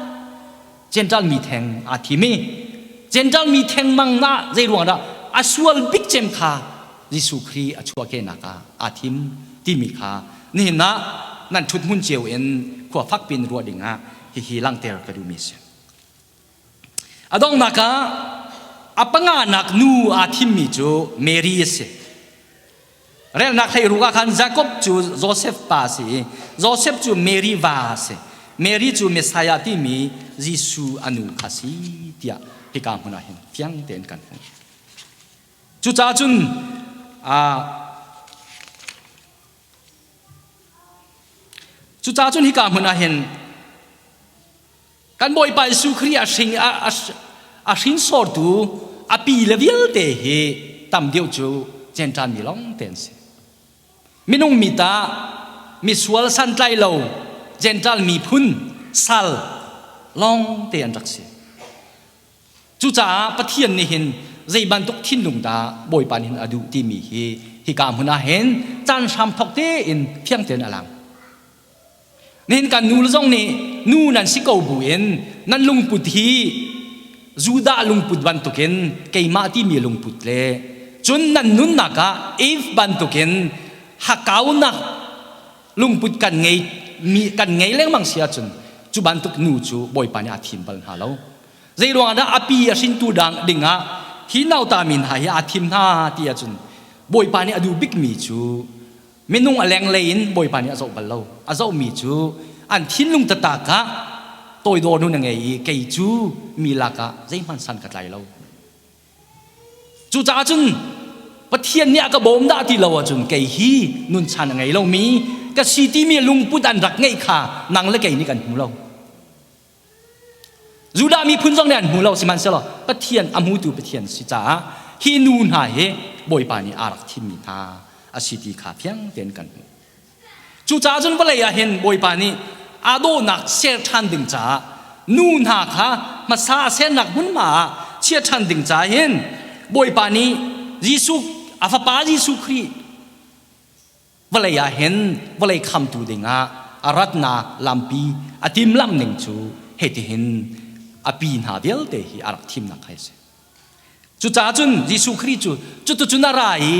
Speaker 1: Gentile mi theng aa thim i Gentile mi thengmang ah zeiruang dah a sual bik cem kha Jesuh Khrih a chuahkehnak ah aa thim timi kha nihin ah nan ṭhut hmun cio in khua fakpi in ruah ding ah hihi langhter ka duhmi a si. A donghnak ah a panganak nu aa thimmi cu Mary a si. Relnak hleiruk ah khan Jakob cu Josef pa a si i Josef cu Mary va a si. Mary cu Messiah timi Jesuh a nu kha si tiah hika hmun ah hin fiang tein kan hmuh. Cucaah cun cucaah cun hika hmun ah hin kan Bawipa Jesuh Khrih a hring a hringsortu a pi le vialte hi tam deuh cu Gentile mi lawng te an si. Minung mi ta misual santlai lo Gentile miphun sal lawng te an rak si. Cucaah Pathian nih hin zei bantuk thinlung dah Bawipa nih hin a duh timi hi hika hmun ah hin caan hram thawk tein fiang tein a lang. Nihin kan nu zong nih nu nan si ko buin nan lungput hi Judah lungput bantukin keimah timi lungput le cun nan nunnak ah Eve bantukin hakaunak lungput kan ngei mi kan ngei lengmang si ahcun cu bantuk nu cu Bawipa nih a thim bal hna lo. Zeiruang dah a pi a hrintu dang dingah hi nauta mi hna hi aa thim hna ti ahcun Bawipa nih a duh bikmi cu minung a lenglei in Bawipa nih a zoh bal lo. A zohmi cu an thinlung taktak ah toidor nun a ngei i kei cu mi lakah zeihmanh san ka tlai lo. Cucaah cun Pathian nih a ka bawm dah ti lo ahcun kei hi nunchan a ngei lomi ka si timi lungput an rak ngeih kha nang le kei nih kan hmu lo. Judah miphun zong nih an hmu lo sihmanhsehlaw Pathian a hmutu Pathian si caah hi nu hna hi Bawipa nih aa rak thimmi hna a si ti kha fiang tein kan hmuh. Cucaah cun vawlei ah hin Bawipa nih aa dawhnak ser ṭhan ding caah nu hna kha hmasa a sernak hmunhma ah chia ṭhan ding caah hin Bawipa nih Jesuh a fapa Jesuh Khrih vawlei ah hin vawlei khamtu dingah a ratnak lampi a timhlamh ning cu hitihin a pi hna vialte hi a rak thimnak kha a si. Cucaah cun Jesuh Khrih cu cuticun a ra i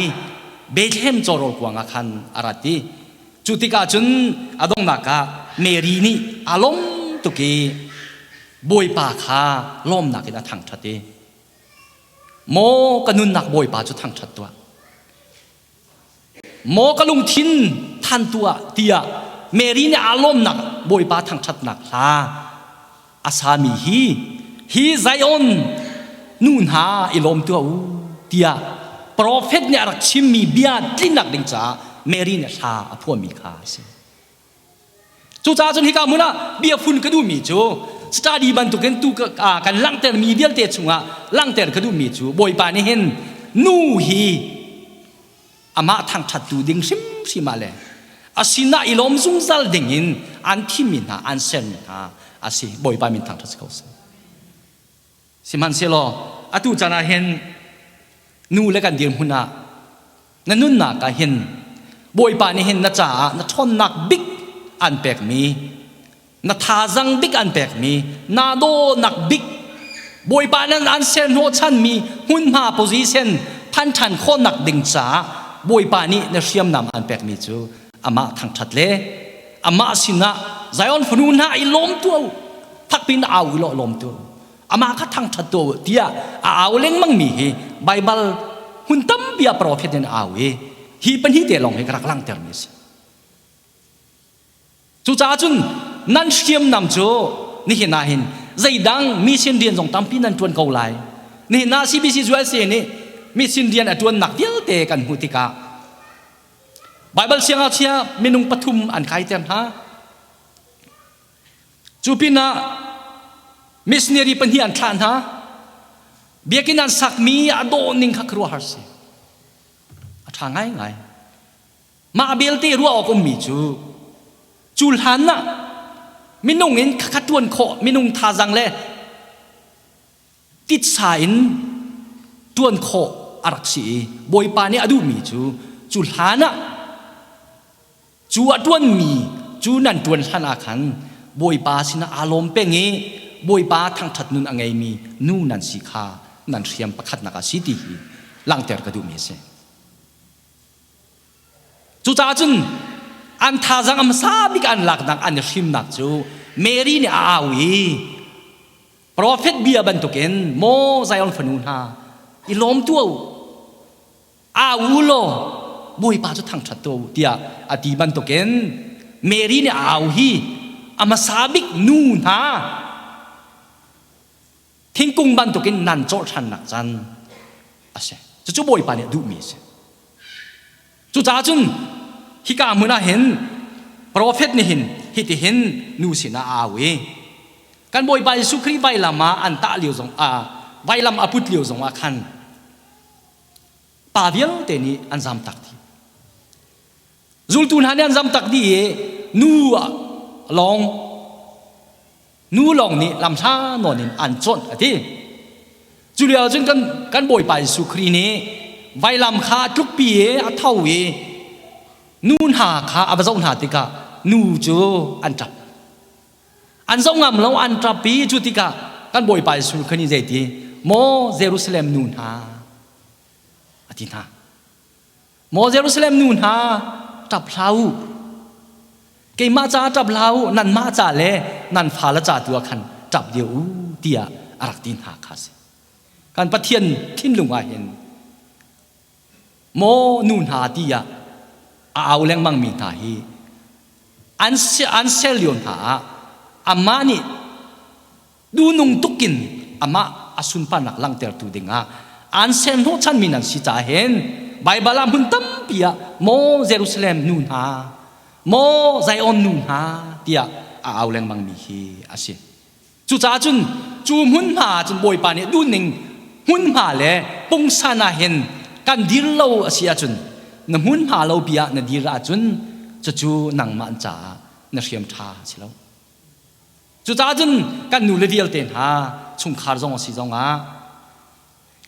Speaker 1: Bethlehem cawrawl kuang ah khan a rat i cu tikah cun a donghnak ah Mary nih aa lawm tuk i Bawipa kha lawmnak in a thangṭhat i Maw ka nunnak Bawipa cu thangṭhat tuah. Maw ka lungthin than tuah tiah Mary nih aa lawmnak Bawipa thangṭhatnak hla a sami hi hi Zion nu hna i lawm tuah u tiah profet nih a rak chimmi bia tlinnak ding caah Mary nih hla a phuahmi kha a si. Cucaah cun hika hmun ah bia fun ka duhmi cu study bantukin tu kan langhtermi vialte chungah langhter ka duhmi cu Bawipa nih hin nu hi amah thangṭhattu ding hrimhrim ah le a sinah i lawm zungzal dingin an thimmi hna an sermi hna a si. Bawipa min thangṭhat si ko seh. Sihmanhsehlaw atu caan ah hin nu le kan dirhmun ah na nunnak ah hin Bawipa nih hin na caah na ṭhawnnak bik an pekmi na thazang bik an pekmi naa dawhnak bik Bawipa nan an ser hnawhchanmi hmunhma position phan ṭhan khawhnak ding caah Bawipa nih na hriamnam an pekmi cu amah thangṭhat le amah sinah Zion fanu hna i lawm tuah u thakpin au u law lawm tuah u amah kha thangṭhat tuah u tiah a au lengmang mi hi Baibal hmun tampi ah profet in a au i hi pahnih te lawng hi ka rak langhter mi a si. Cucaah cun nan hriamnam cu nihin ah hin zeidang mission rian zong tampi nan ṭuan ko lai. Nihin ah CBC USA nih mission rian a ṭuannak vialte kan hmuh tikah Baibal siangngakchia minung pathum an kaiter hna. Cu pinah missionary pahnih an thlah hna. Biakinn an sakmi a dawh ning kha khuaruahhar si. A ṭha ngaingai. Mah belte ruah awk ummi cu cu hlan ah minung in khakha ṭuan khawh minung thazang le titsa in ṭuan khawh a rak si i Bawipa nih a duhmi cu cu hlan ah cu a ṭuanmi cu nan ṭuan hlan ah khan Bawipa sinah aa lawm peng i Bawipa thangṭhat nun a ngeimi nu nan si kha nan hriam pakhatnak a si ti hi langhter ka duhmi a si. Cucaah cun an thazaang a hmasa bik an laknak an i hrimnak cu Mary nih a au i profet bia bantukin maw Zion fanu hna i lawm tuah u au u law Bawipa cu thangṭhat tuah u tiah a ti bantukin Mary nih a au hi a hmasa bik nu hna thingkung bantukin nan cawh ṭhannak can a si. Cucu Bawipa nih a duhmi a si. Cucaah cun hika hmun ah hin profet nih hin hitihin nu sinah a au i kan Bawipa Jesuh Khrih vailam ah an tah lio zong ah vailam a put lio zong ah khan pa vialte nih an zamtak dih. Zultu hna nih an zamtak dih i nu lawng nu lawng nih lamhla nawn in an cawnh a ti. Cu lio cun kan kan Bawipa Jesuh Khrih nih vailam kha a tlukpi i a tho i nu hna kha a va zoh hna tikah nu cu an ṭap. An zoh ngam lo an ṭap i cu tikah kan Bawipa Jesuh Khrih nih zeiti maw Jerusalem nu hna a ti hna. Maw Jerusalem nu hna, ṭap hlah u. Keimah caah ṭap hlah u, nanmah ca le nan fale ca tu ah khan ṭap deuh u, tiah a rak ti hna kha a si. Kan Pathian thinlung ah hin maw nu hna tiah a au lengmangmi hna hi an an sel lio hna ah amah nih duhnung tukin amah a sunparnak langhtertu dingah an ser hnawhchanmi nan si caah hin Baibal ah hmun tampi ah maw Jerusalem nu hna maw Zion nu hna tiah a au lengmangmi hi a si. Cucaah cun cu hmunhma ah cun Bawipa nih duhning hmunhma le pungsan ah hin kan dir lo a si ahcun na hmunhma lo pi ah na dir ahcun cucu nangmah caah na hriam ṭha a si lo. Cucaah cun kan nu le vialte hna chungkhar zong a si zongah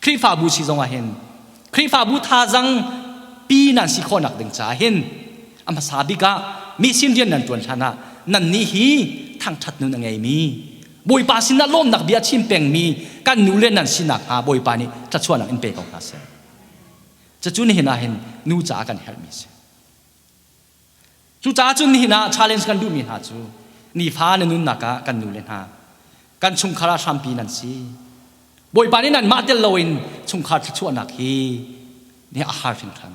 Speaker 1: Khrihfabu si zongah hin Khrihfabu thazang pi nan si khawhnak ding caah hin a hmasa bik ah mi sin rian nan ṭuan hlan ah nannih hi thangṭhat nun a ngeimi Bawipa sinah lawmnak bia chim pengmi kan nu le nan sinak hnga Bawipa nih thluachuahnak in pe ko hna seh. Cucu nihin ah hin nu caah kan herhmi a si. Cucaah cun nihin ah challenge kan duhmi hna cu nifa na nunnak ah kan nu le hna kan chungkhar ah hrampi nan si. Bawipa nih nanmah tel loin chungkhar thluachuahnak hi ni a har hringhran.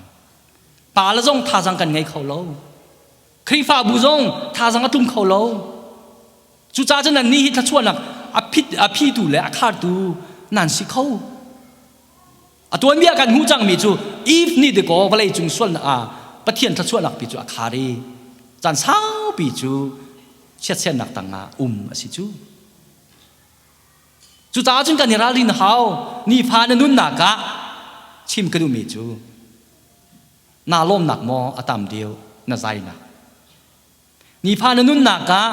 Speaker 1: Pa le zong thazang kan ngei kho lo. Khrihfabu zong thazang a tlum kho lo. Cucaah cun nannih hi thluachuahnak a phit a phitu le a khartu nan si kho. A tuanbia kan hmuh cangmi cu Eve nih dikaw vawlei cung sualnak ah Pathian thluachuahnak pi cu a khar i caan saupi cu chiatsernak tangah um a si cu. Cucaah cun kan i ralrin hau nifa na nunnak ah chim ka duhmi cu naa lawmnak maw a tam deuh na zainak. Nifa na nunnak ah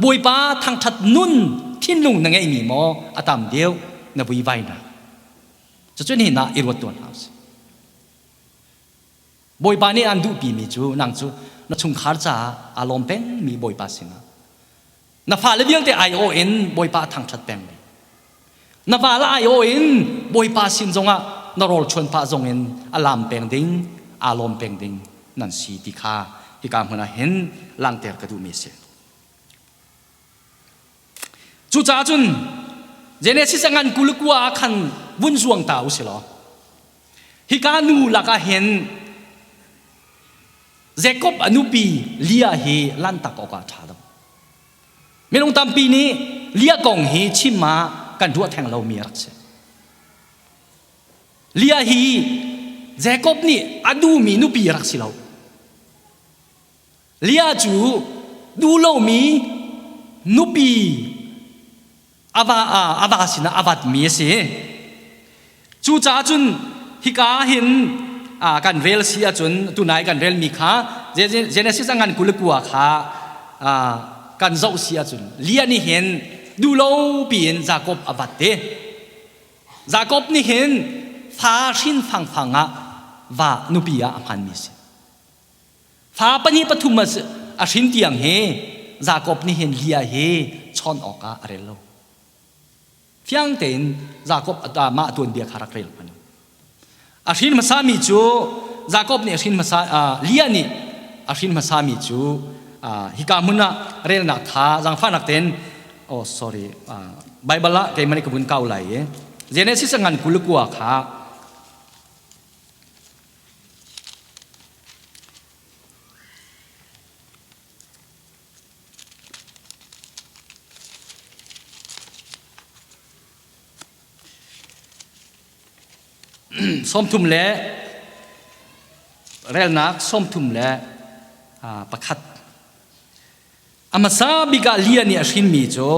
Speaker 1: Bawipa thangṭhat nun thinlung na ngeihmi maw a tam deuh na vuivainak. Cucu nihin ah i ruat tuan hna usih. Bawipa nih an duhpimi cu nang cu na chungkhar caah aa lawm pengmi Bawipa sinah na fale vialte aiawh in Bawipa a thangṭhat pengmi na val aiawh in Bawipa sin zongah na rawl chuan pah zongin a lam peng ding aa lawm peng ding nan si ti kha hika hmun ah hin langhter ka duhmi a si. Cucaah cun Genesis a ngan 29 ah khan vun zuang ta u si law hika nu lakah hin Jacob a nupi Leah hi lanhtak awkah a ṭha lo. Minung tampi nih Leah kong hi chim ah kan ruah theng lomi a rak si. Leah hi Jacob nih a duhmi nupi a rak si lo. Leah cu duh lomi nupi a va a va sinah a vatmi a si. Cucaah cun hika hin kan rel si ahcun tunai kan relmi kha Genesis a ngan 29 kha kan zoh si ahcun Leah nih hin duh lo piin Jakob a vat te. Jakob nih hin fa hrin fangfang ah va nupi ah a hmanmi a si. Fa pahnih pathum a hrin tiang hi Jakob nih hin Leah hi chawn awkah a rel lo. Fiang tein Jakob mah tuanbia kha rak rel hmanh. A hrin hmasami cu Jakob nih a hrin hmasa Leah nih a hrin hmasami cu hika hmun ah relnak kha zaangfahnak tein oh sorry Bible ah keimah nih ka vun kau lai i Genesis a ngan 29 kha Sawmthum le relnak 31. A hmasa bik ah Leah nih a hrinmi cu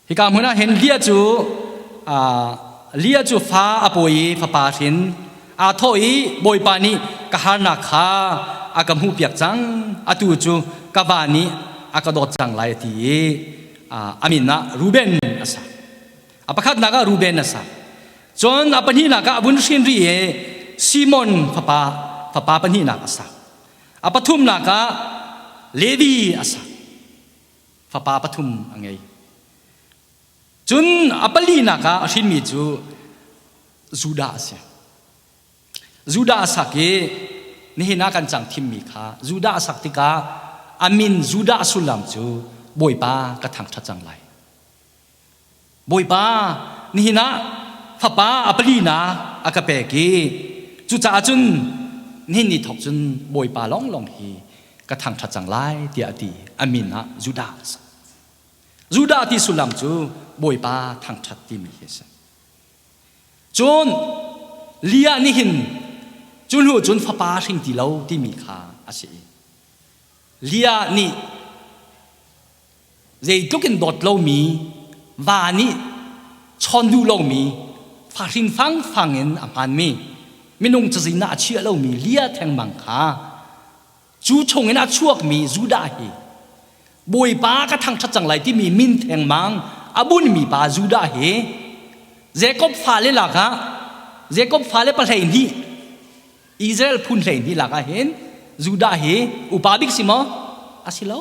Speaker 1: Hika hmun ah hin Leah cu Leah cu fa a pawi i fapa hrin aa thawh i Bawipa nih ka harnak kha a ka hmuhpiak cang atu cu ka va nih a ka dawt cang lai a ti i a min ah Reuben a sak. A pakhatnak ah Reuben a sak. Cun a pahnihnak ah a vun hrin rih i Simon fapa fapa pahnihnak a sak. A pathumnak ah Levi a sak. Fapa pathum a ngei. Cun a palinak ah a hrinmi cu Judah a si. Judah a sak i nihin ah kan cang thimmi kha Judah a sak tikah a min Judah sullam cu Bawipa ka thangṭhat cang lai. Bawipa, nihin ah fapa a palinak a ka pek i cucaah cun nihin ni thawk cun Bawipa lawnglawng hi ka thangṭhat cang lai tiah a ti. A min ah Judah a si. Judah ti sullam cu Bawipa thangṭhat timi hi a si. Cun Leah nih hin cu hnu cun fapa hring ti lo timi kha a si. Leah nih Zeitluk in dawt lomi va nih chawn duh lomi fahrin fangfang in a hmanmi minung cazin ah a chiah lomi lia thengmang kha cu chungin a chuakmi Judah hi Bawipa ka thangṭhat cang lai timi min thengmang a bunmi pa Judah hi Jacob fale lakah Jacob fale 12 Israel phun 12 lakah hin Judah hi upa bik si maw? A si lo.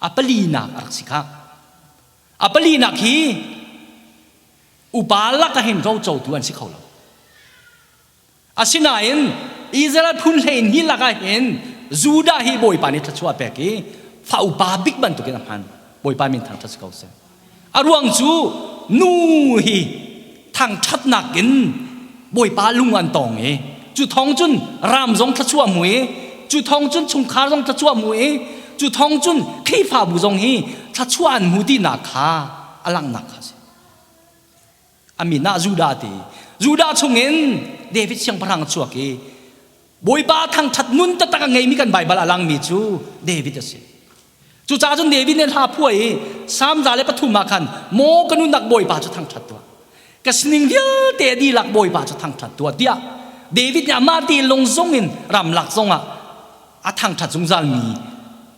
Speaker 1: A palinak a rak si kha. A palinak hi upa lak ah hin rocotu an si kho lo. Asinain Israel phun 12 lak ah hin Judah hi Bawipa nih thluachuah a pek i fa upa bik bantukin a hman. Bawipa min thangṭhat si ko seh. A ruang cu nu hi thangṭhatnak in Bawipa lung an tong i cu thawng cun ram zong thluachuah hmu i cu thawng cun chungkhar zong thluachuah hmu i cu thawng cun Khrihfabu zong hi thluachuah an hmu tinak kha a langhnak kha a si. A min ah Judah ti. Judah chungin David siangpahrang a chuak i Bawipa thangṭhat nun taktak a ngeimi kan Baibal a langmi cu David a si. Cucaah cun David nih hla phuah i Salm 103 ah khan maw ka nunnak Bawipa cu thangṭhat tuah. Ka sining vialte a dihlak Bawipa cu thangṭhat tuah tiah David nih amah te lung zong in ramlak zongah a thangṭhat zungzalmi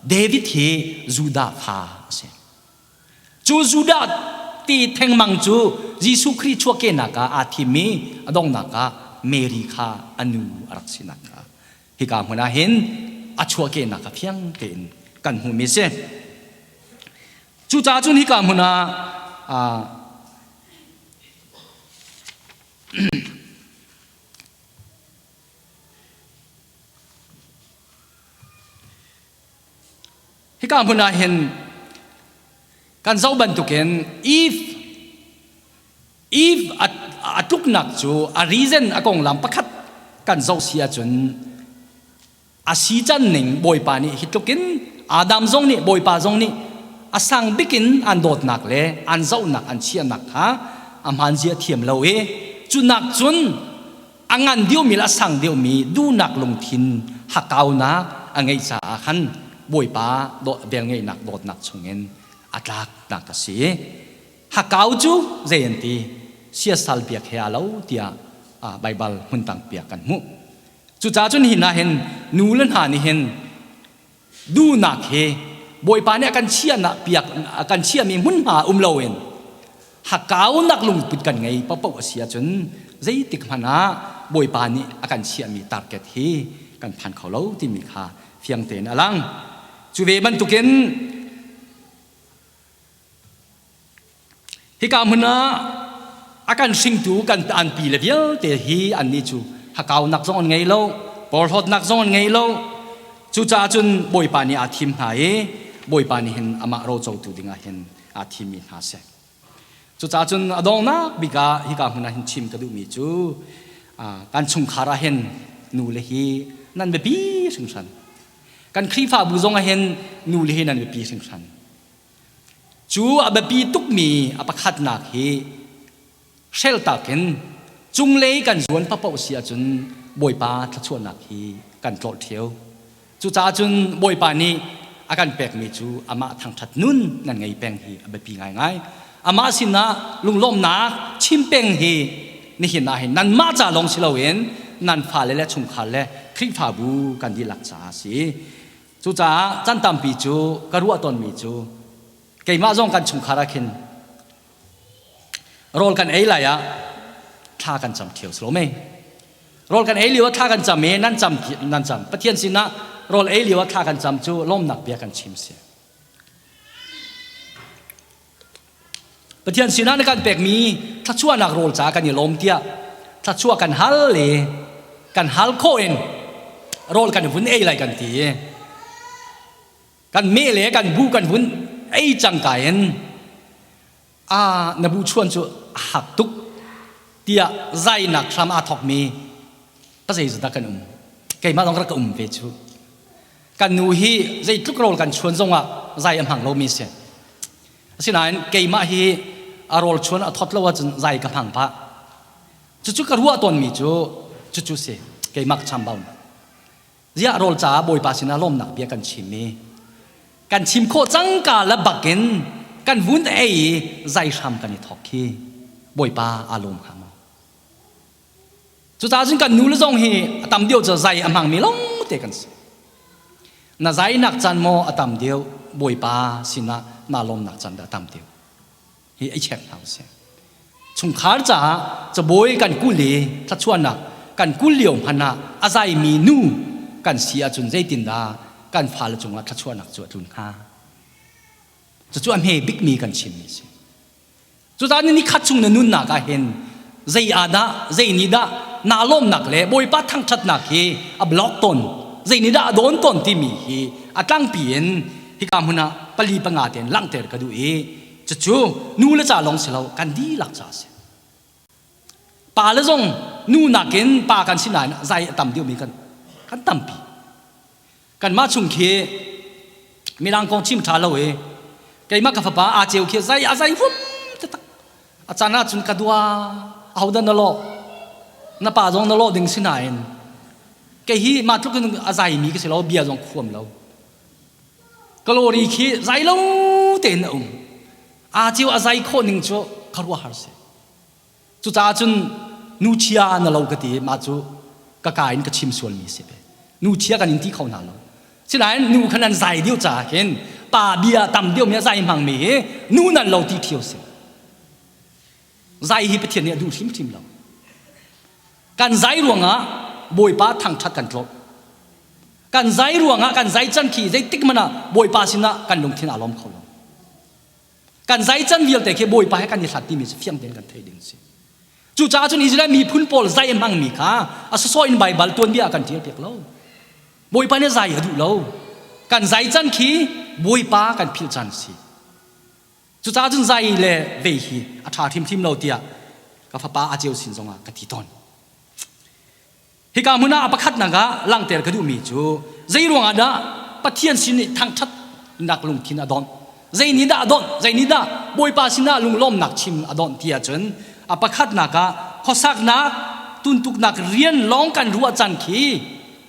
Speaker 1: David hi Judah fa a si. Cu Judah ti thengmang cu Jesuh Khrih chuahkehnak ah aa thim i a donghnak ah Mary kha a nu a rak sinak kha hika hmun ah hin a chuahkehnak kha fiang tein kan hmuhmi a si. Cucaah cun hika hmun ah Hika hmun ah hin kan zoh bantukin Eve Eve a tluknak cu a reason a konglam pakhat kan zoh si ahcun a si can ning Bawipa nih hi tlukin Adam zong nih Bawipa zong nih A sang bik in an dawtnak le an zohnak an chiahnak kha a hmaan zia thiam lo i cu nak cun a ngan deuhmi le a sang deuhmi duhnak lungthin hakkaunak a ngeih caah khan Bawipa velngeihnak dawtnak chungin a tlaknak a si. Hakkau cu zei an ti? Siasal biak he aa lo tiah Baibal hmun tampi ah kan hmuh. Cucaah cun hi hna hin nu le hna nih hin duhnak hi Bawipa nih a kan chiahnak piak a kan chiahmi hmunhma um loin hakkaunak lungput kan ngei paohpaoh a si ahcun zeitik hmanh ah Bawipa nih a kan chiahmi target hi kan phan kho lo timi kha fiang tein a lang. Cu ve bantukin Hika hmun ah a kan hringtu kan anpi le vialte hi annih cu hakaunak zong an ngei lo, porhlawtnak zong an ngei lo. Cucaah cun Bawipa nih aa thim hna i Bawipa nih hin amah rocotu dingah hin aa thimmi hna a si. Cucaah cun a donghnak bik ah hika hmun ah hin chim ka duhmi cu kan chungkhar ah hin nule hi nan biapi hringhran. Kan Khrihfabu zong ah hin nule hi nan biapi hringhran. Cu a biapi tukmi a pakhatnak hi hreltak in cunglei kan zuan paohpaoh si ahcun Bawipa thluachuahnak hi kan tlawlh ṭheo. Cucaah cun Bawipa nih a kan pekmi cu amah thangṭhat nun nan ngei peng hi a biapi ngaingai. Amah sinah lunglawmhnak chim peng hi nihin ah hin nanmah ca lawng si loin nan fale le chungkhar le Khrihfabu kan dihlak caah a si. Cucaah can tampi cu ka ruah tawnmi cu keimah zong kan chungkhar ah khin rawl kan ei lai ah thla kan cam ṭheo si lo mei. Rawl kan ei lio ah thla kan cam i nan cam nan cam Pathian sinah rawl ei lio ah thla kan cam cu lawmnak bia kan chim si. Pathian sinah na kan pekmi thluachuahnak rawl ca kan i lawm tiah thluachuah kan hal le kan hal khawh in rawl kan vun ei lai kan ti i kan meh le kan bu kan vun ei cangka in a na bu chuan cu a hak tuk tiah zainak hram aa thawkmi ka zeizat kan um keimah zong rak ka um ve cu. Kan nu hi zeitluk rawl kan chuan zongah zai a hmang lomi si. Asinain keimah hi a rawl chuan a thawt lo ahcun zai ka hmang pah. Cucu ka ruah tawnmi cu cucu si keimah ka chambau. Ziah rawl caah Bawipa sinah lawmnak bia kan chim i kan chim khawh cangka le bakin kan vun ei i zai hram kan i thawk khi Bawipa aa lawm hnga maw? Cucaah cun kan nu le zong hi a tam deuh cu zai a hmangmi lawngte kan si. Na zainak caan maw a tam deuh, Bawipa sinah naa lawmnak caan dah a tam deuh. Hi ei check hna usih. Chungkhar caah cabuai kan kul i thluachuahnak kan kul lio hmanh ah a zaimi nu kan si ahcun zeitindah kan fale cungah thluachuahnak cu a tlun hnga? Cucu a hme bikmi kan chimmi a si. Cucaah ni khat chung na nunnak ah hin zei ah dah zei nih dah naa lawmnak le Bawipa thangṭhatnak hi a block tawn zei nih dah a dawn tawn timi hi a tlangpi in hika hmun ah pali panga tein langhter ka duh i cucu nu le ca lawng si lo kan dihlak ca a si. Pa le zong nu nakin pa kan si nain zai a tam deuhmi kan kan tampi. Kanmah chung khi mirang kong chim ṭha lo i keimah ka fapa aa ceu khi zai a zai vum taktak. A caan ahcun ka dua ahodah na lawh na pa zong na lawh ding si nain kei hi mah tluk in a zaimi ka si lo bia zong khuam lo. Ka lawri khi zai lo tein a um. Aa ceu a zai khawh ning cu ka ruah har si. Cucaah cun nu chia na lo ka ti mah cu ka ka in ka chim sualmi si ve. Nu chia kan in ti kho hna lo. Sinain nu khan an zai deuh caah khin pa bia tam deuh mi a zai hmangmi hi nu nan lo ti ṭhio si. Zai hi Pathian nih a duh hrimhrim lo. Kan zai ruangah Bawipa thangṭhat kan tlawm. Kan zai ruangah kan zai can khi zeitik hmanh ah Bawipa sinah kan lungthin aa lawm kho lo. Kan zai can vialte khi Bawipa he kan i hlat timi cu fiang tein kan theih ding a si. Cucaah cun Israel miphun pawl zai a hmangmi kha a sawsawh in Baibal tuanbia ah kan ṭial piak lo. Bawipa nih zai a duh lo. Kan zai can khi Bawipa kan philh caan a si. Cucaah cun zai le vei hi a ṭha hrimhrim lo tiah ka fapa a ceu sin zongah ka ti tawn. Hika hmun ah a pakhatnak ah langhter ka duhmi cu zei ruangah dah Pathian sin i thangṭhatnak lungthin a dawnh? Zei nih dah a donh? Zei nih dah Bawipa sinah lunglawmnak chim a donh ti ahcun a pakhatnak ah khuasaknak tuntuknak rian lawng kan ruah caan khi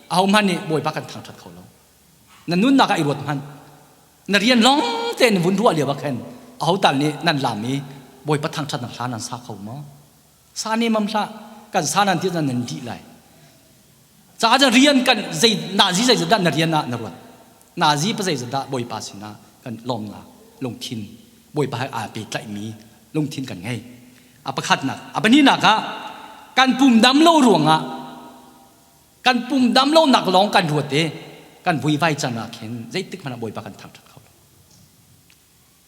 Speaker 1: ahohmanh nih Bawipa kan thangṭhat kho lo. Na nunnak ah i ruat hmanh. Na rian lawng tein vun ruah lio ah khin aho tal nih nan lam i Bawipa thangṭhatnak hla nan sa kho maw? Sa nemam hlah. Kan sa nan ti nan nan dih lai. Caah rian kan zei nazi zei dah na rian ah na ruat. Nazi pa zei dah Bawipa sinah kan lawmnak lungthin Bawipa he aa pehtlaihmi lungthin kan ngei. A pakhatnak, a pahnihnak ah kan pum dam lo ruangah kan pum dam lonak lawng kan ruat i kan vuivai can ah khin zeitik hmanh ah Bawipa kan thangṭhat kho lo.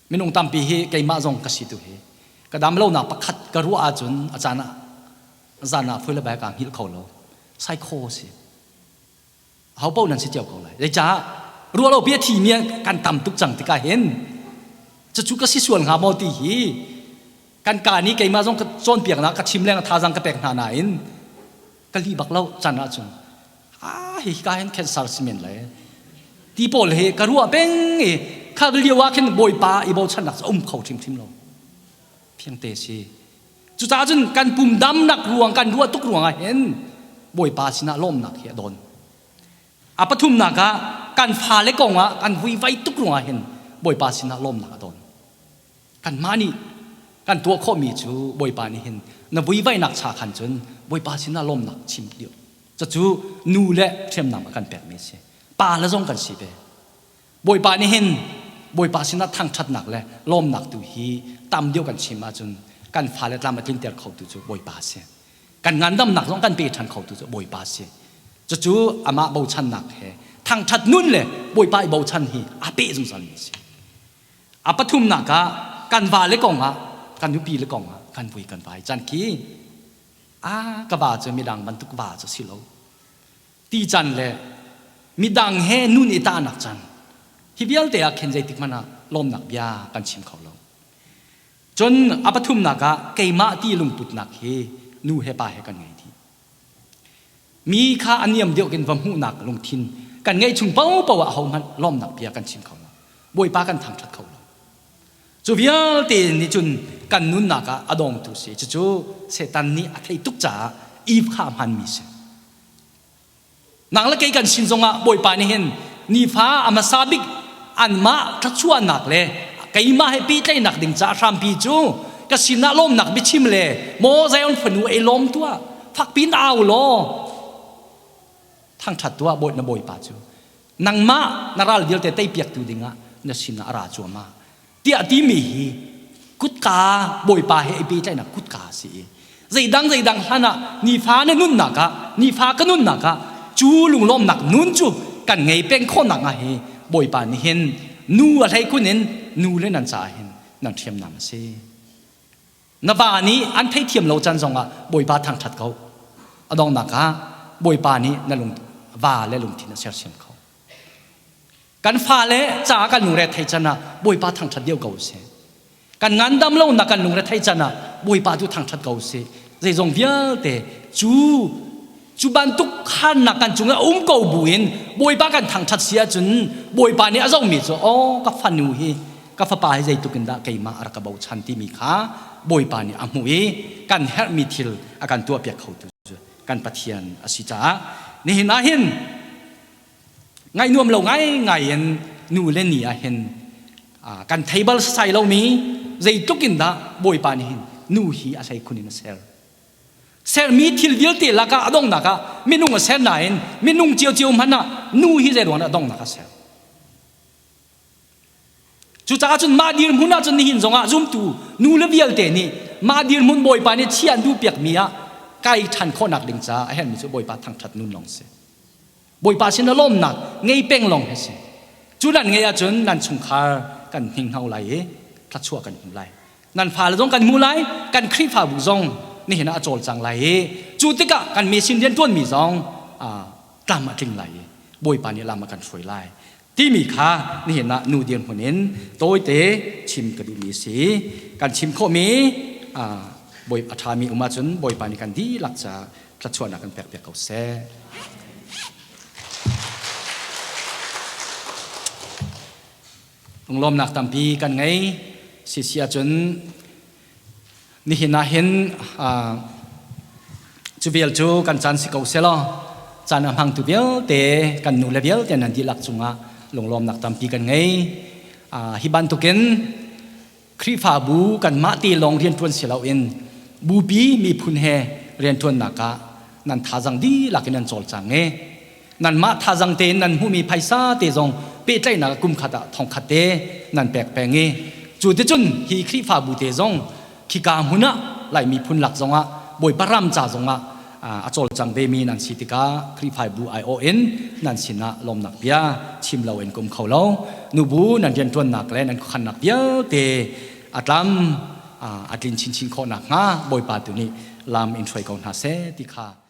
Speaker 1: Minung tampi hi keimah zong ka si tu hi ka dam lonak pakhat ka ruah ahcun a caan ah zan ah fui le bai kaa hngilh kho lo. Psycho si. Ho paoh nan si cio ko lai. Zeicah ruah lo bia thi mi kan tam tuk cang tikah hin cucu ka si sual hnga maw ti hi kan ka nih keimah zong ka cawnpiaknak ka chim leng thazang ka pek hna nain ka li bak lo can ahcun ah hi ka hin cancer si men lai ti pawl hi ka ruah peng i kha lio ah khin bawipa i bochannak cu um kho hrimhrim lo phiangte si cucaah cun kan pum damnak ruang kan ruah tuk ruangah hin bawipa sinah lawmnak hi a dawn a pathumnak ah kan fale kong ah kan vuivai tuk ruangah hin bawipa sinah lawmnak a dawn Kanmah nih kan tuah khawhmi cu Bawipa nih hin na vuivainak cha khan cun Bawipa sinah lawmnak chim lio. Cucu nu le hriamnam a kan pekmi a si. Pa le zong kan si ve. Bawipa nih hin Bawipa sinah thangṭhatnak le lawmnak tu hi tam deuh kan chim ahcun kan fale tlam a tlinter khotu cu Bawipa a si. Kan ngandamnak zong kan pe ṭhan khotu cu Bawipa a si. Cucu amah bochannak he thangṭhat nun le Bawipa i bochan hi aa peh zungzalmi a si. A pathumnak ah kan vale kong ah kan nupi le kong ah kan vui kan vai can khi a ka va cu midang bantuk va cu si lo ti can le midang he nun i tahnak can hi vialte ah khin zeitik hmanh ah lawmnak bia kan chim kho lo cun a pathumnak ah keimah ti lungputnak hi nu he pa he kan ngei dih Mi kha a niam deuh in va hmuhnak lungthin kan ngeih chung paohpaoh ah ahohmanh lawmnak bia kan chim kho lo. Bawipa kan thangṭhat kho lo. Cu vialte nih cun kan nunnak ah a dawngtu si. Cucu Satan nih a theih tuk caah Eve kha a hmanmi si. Nang le kei kan sin zongah Bawipa nih hin nifa a hmasa bik anmah thluachuahnak le keimah he pehtlaihnak ding caah hrampi cu ka sinah lawmnak biachim le maw Zion fanu ei lawm tuah fakpi in au law thangṭhat tuah bawi na bawipa cu nangmah na ral vialte teipiaktu dingah na sinah a ra cuahmah tiah timi hi kutka bawipa he i pehtlaihnak kutka a si i zeidang zeidang hlan ah nifa na nunnak ah nifa ka nunnak ah cu lunglawmnak nun cu kan ngei peng khawhnak ah hi bawipa nih hin nu a hlei khun in nu le nan caah hin nan hriamnam a si na va nih an theithiam lo can zongah bawipa thangṭhat ko a donghnak ah bawipa nih na lung va le lungthin a sersiam kho Kan fale caah kan lungre thei can ah Bawipa thangṭhat deuh ko sih. Kan ngandam lonak kan lungre thei can ah Bawipa tu thangṭhat ko sih. Zeizong vialte cu cu bantuk khannak kan cungah um ko buin Bawipa kan thangṭhat si ahcun Bawipa nih a zohmi cu aw ka fanu hi ka fapa hi zeitluk in dah keimah a rak ka bochan timi kha Bawipa nih a hmuh i kan herhmi thil a kan tuahpiak khotu cu kan Pathian a si caah nihin ah hin Ngaih nuam lo ngaingai in nu le ni ah hin kan thei bal sai lomi zeitluk in dah Bawipa nih hin nu hi a hlei khun in a ser. Sermi thil vialte lakah a donghnak ah minung a ser nain minung ciocio hmanh ah nu hi zei ruangah a donghnak a ser. Cucaah cun mah dirhmun ah cun nihin zongah zumtu nu le vialte nih mah dirhmun Bawipa nih chia an duhpiakmi ah kai ṭhan khawhnak ding caah a herhmi cu Bawipa thangṭhat nun lawng si. Bawipa sin a lawmnak ngei peng lawng hi si. Cu nan ngei ahcun nan chungkhar kan hninghno lai i thluachuah kan hmu lai. Nan fale zong kan hmu lai, kan Khrihfabu zong nihin ah a cawlcang lai i cu tikah kan mission rianṭuanmi zong tlam a tling lai i Bawipa nih lam a kan hruai lai timi kha nihin ah nu dirhmun in tawite chim ka duhmi a si. Kan chim khawhmi bawi a ṭhami um ahcun Bawipa nih kan dihlak caah thluachuahnak kan pekpiak ko seh. Lunglawmnak tampi kan ngei. Sisi ahcun nihin ah hin cu vial cu kan caan si ko selaw caan a hmangtu vialte kan nu le vialte nan dihlak cungah lunglawmnak tampi kan ngei. Hi bantukin Khrihfabu kanmah te lawng rianṭuan si loin bupi miphun he rianṭuannak ah nan thazang dihlak in nan cawlcang i nanmah thazang tein nan hmuhmi phaisa te zong pehtlaihnak kum khat ah thongkhat te nan pek peng i cu ticun hi Khrihfabu te zong khika hmun ah Lai miphun lak zongah Bawipa ram ca zongah a cawlcang vemi nan si tikah Khrihfabu aiawh in nan sinah lawmnak bia chim loin kum kho lo. Nubu nan rianṭuannak le nan khuakhannak vialte a tlam a tlin chinchin khawh nakhnga Bawipa tu nih lam in hruai ko hna seh ti kha.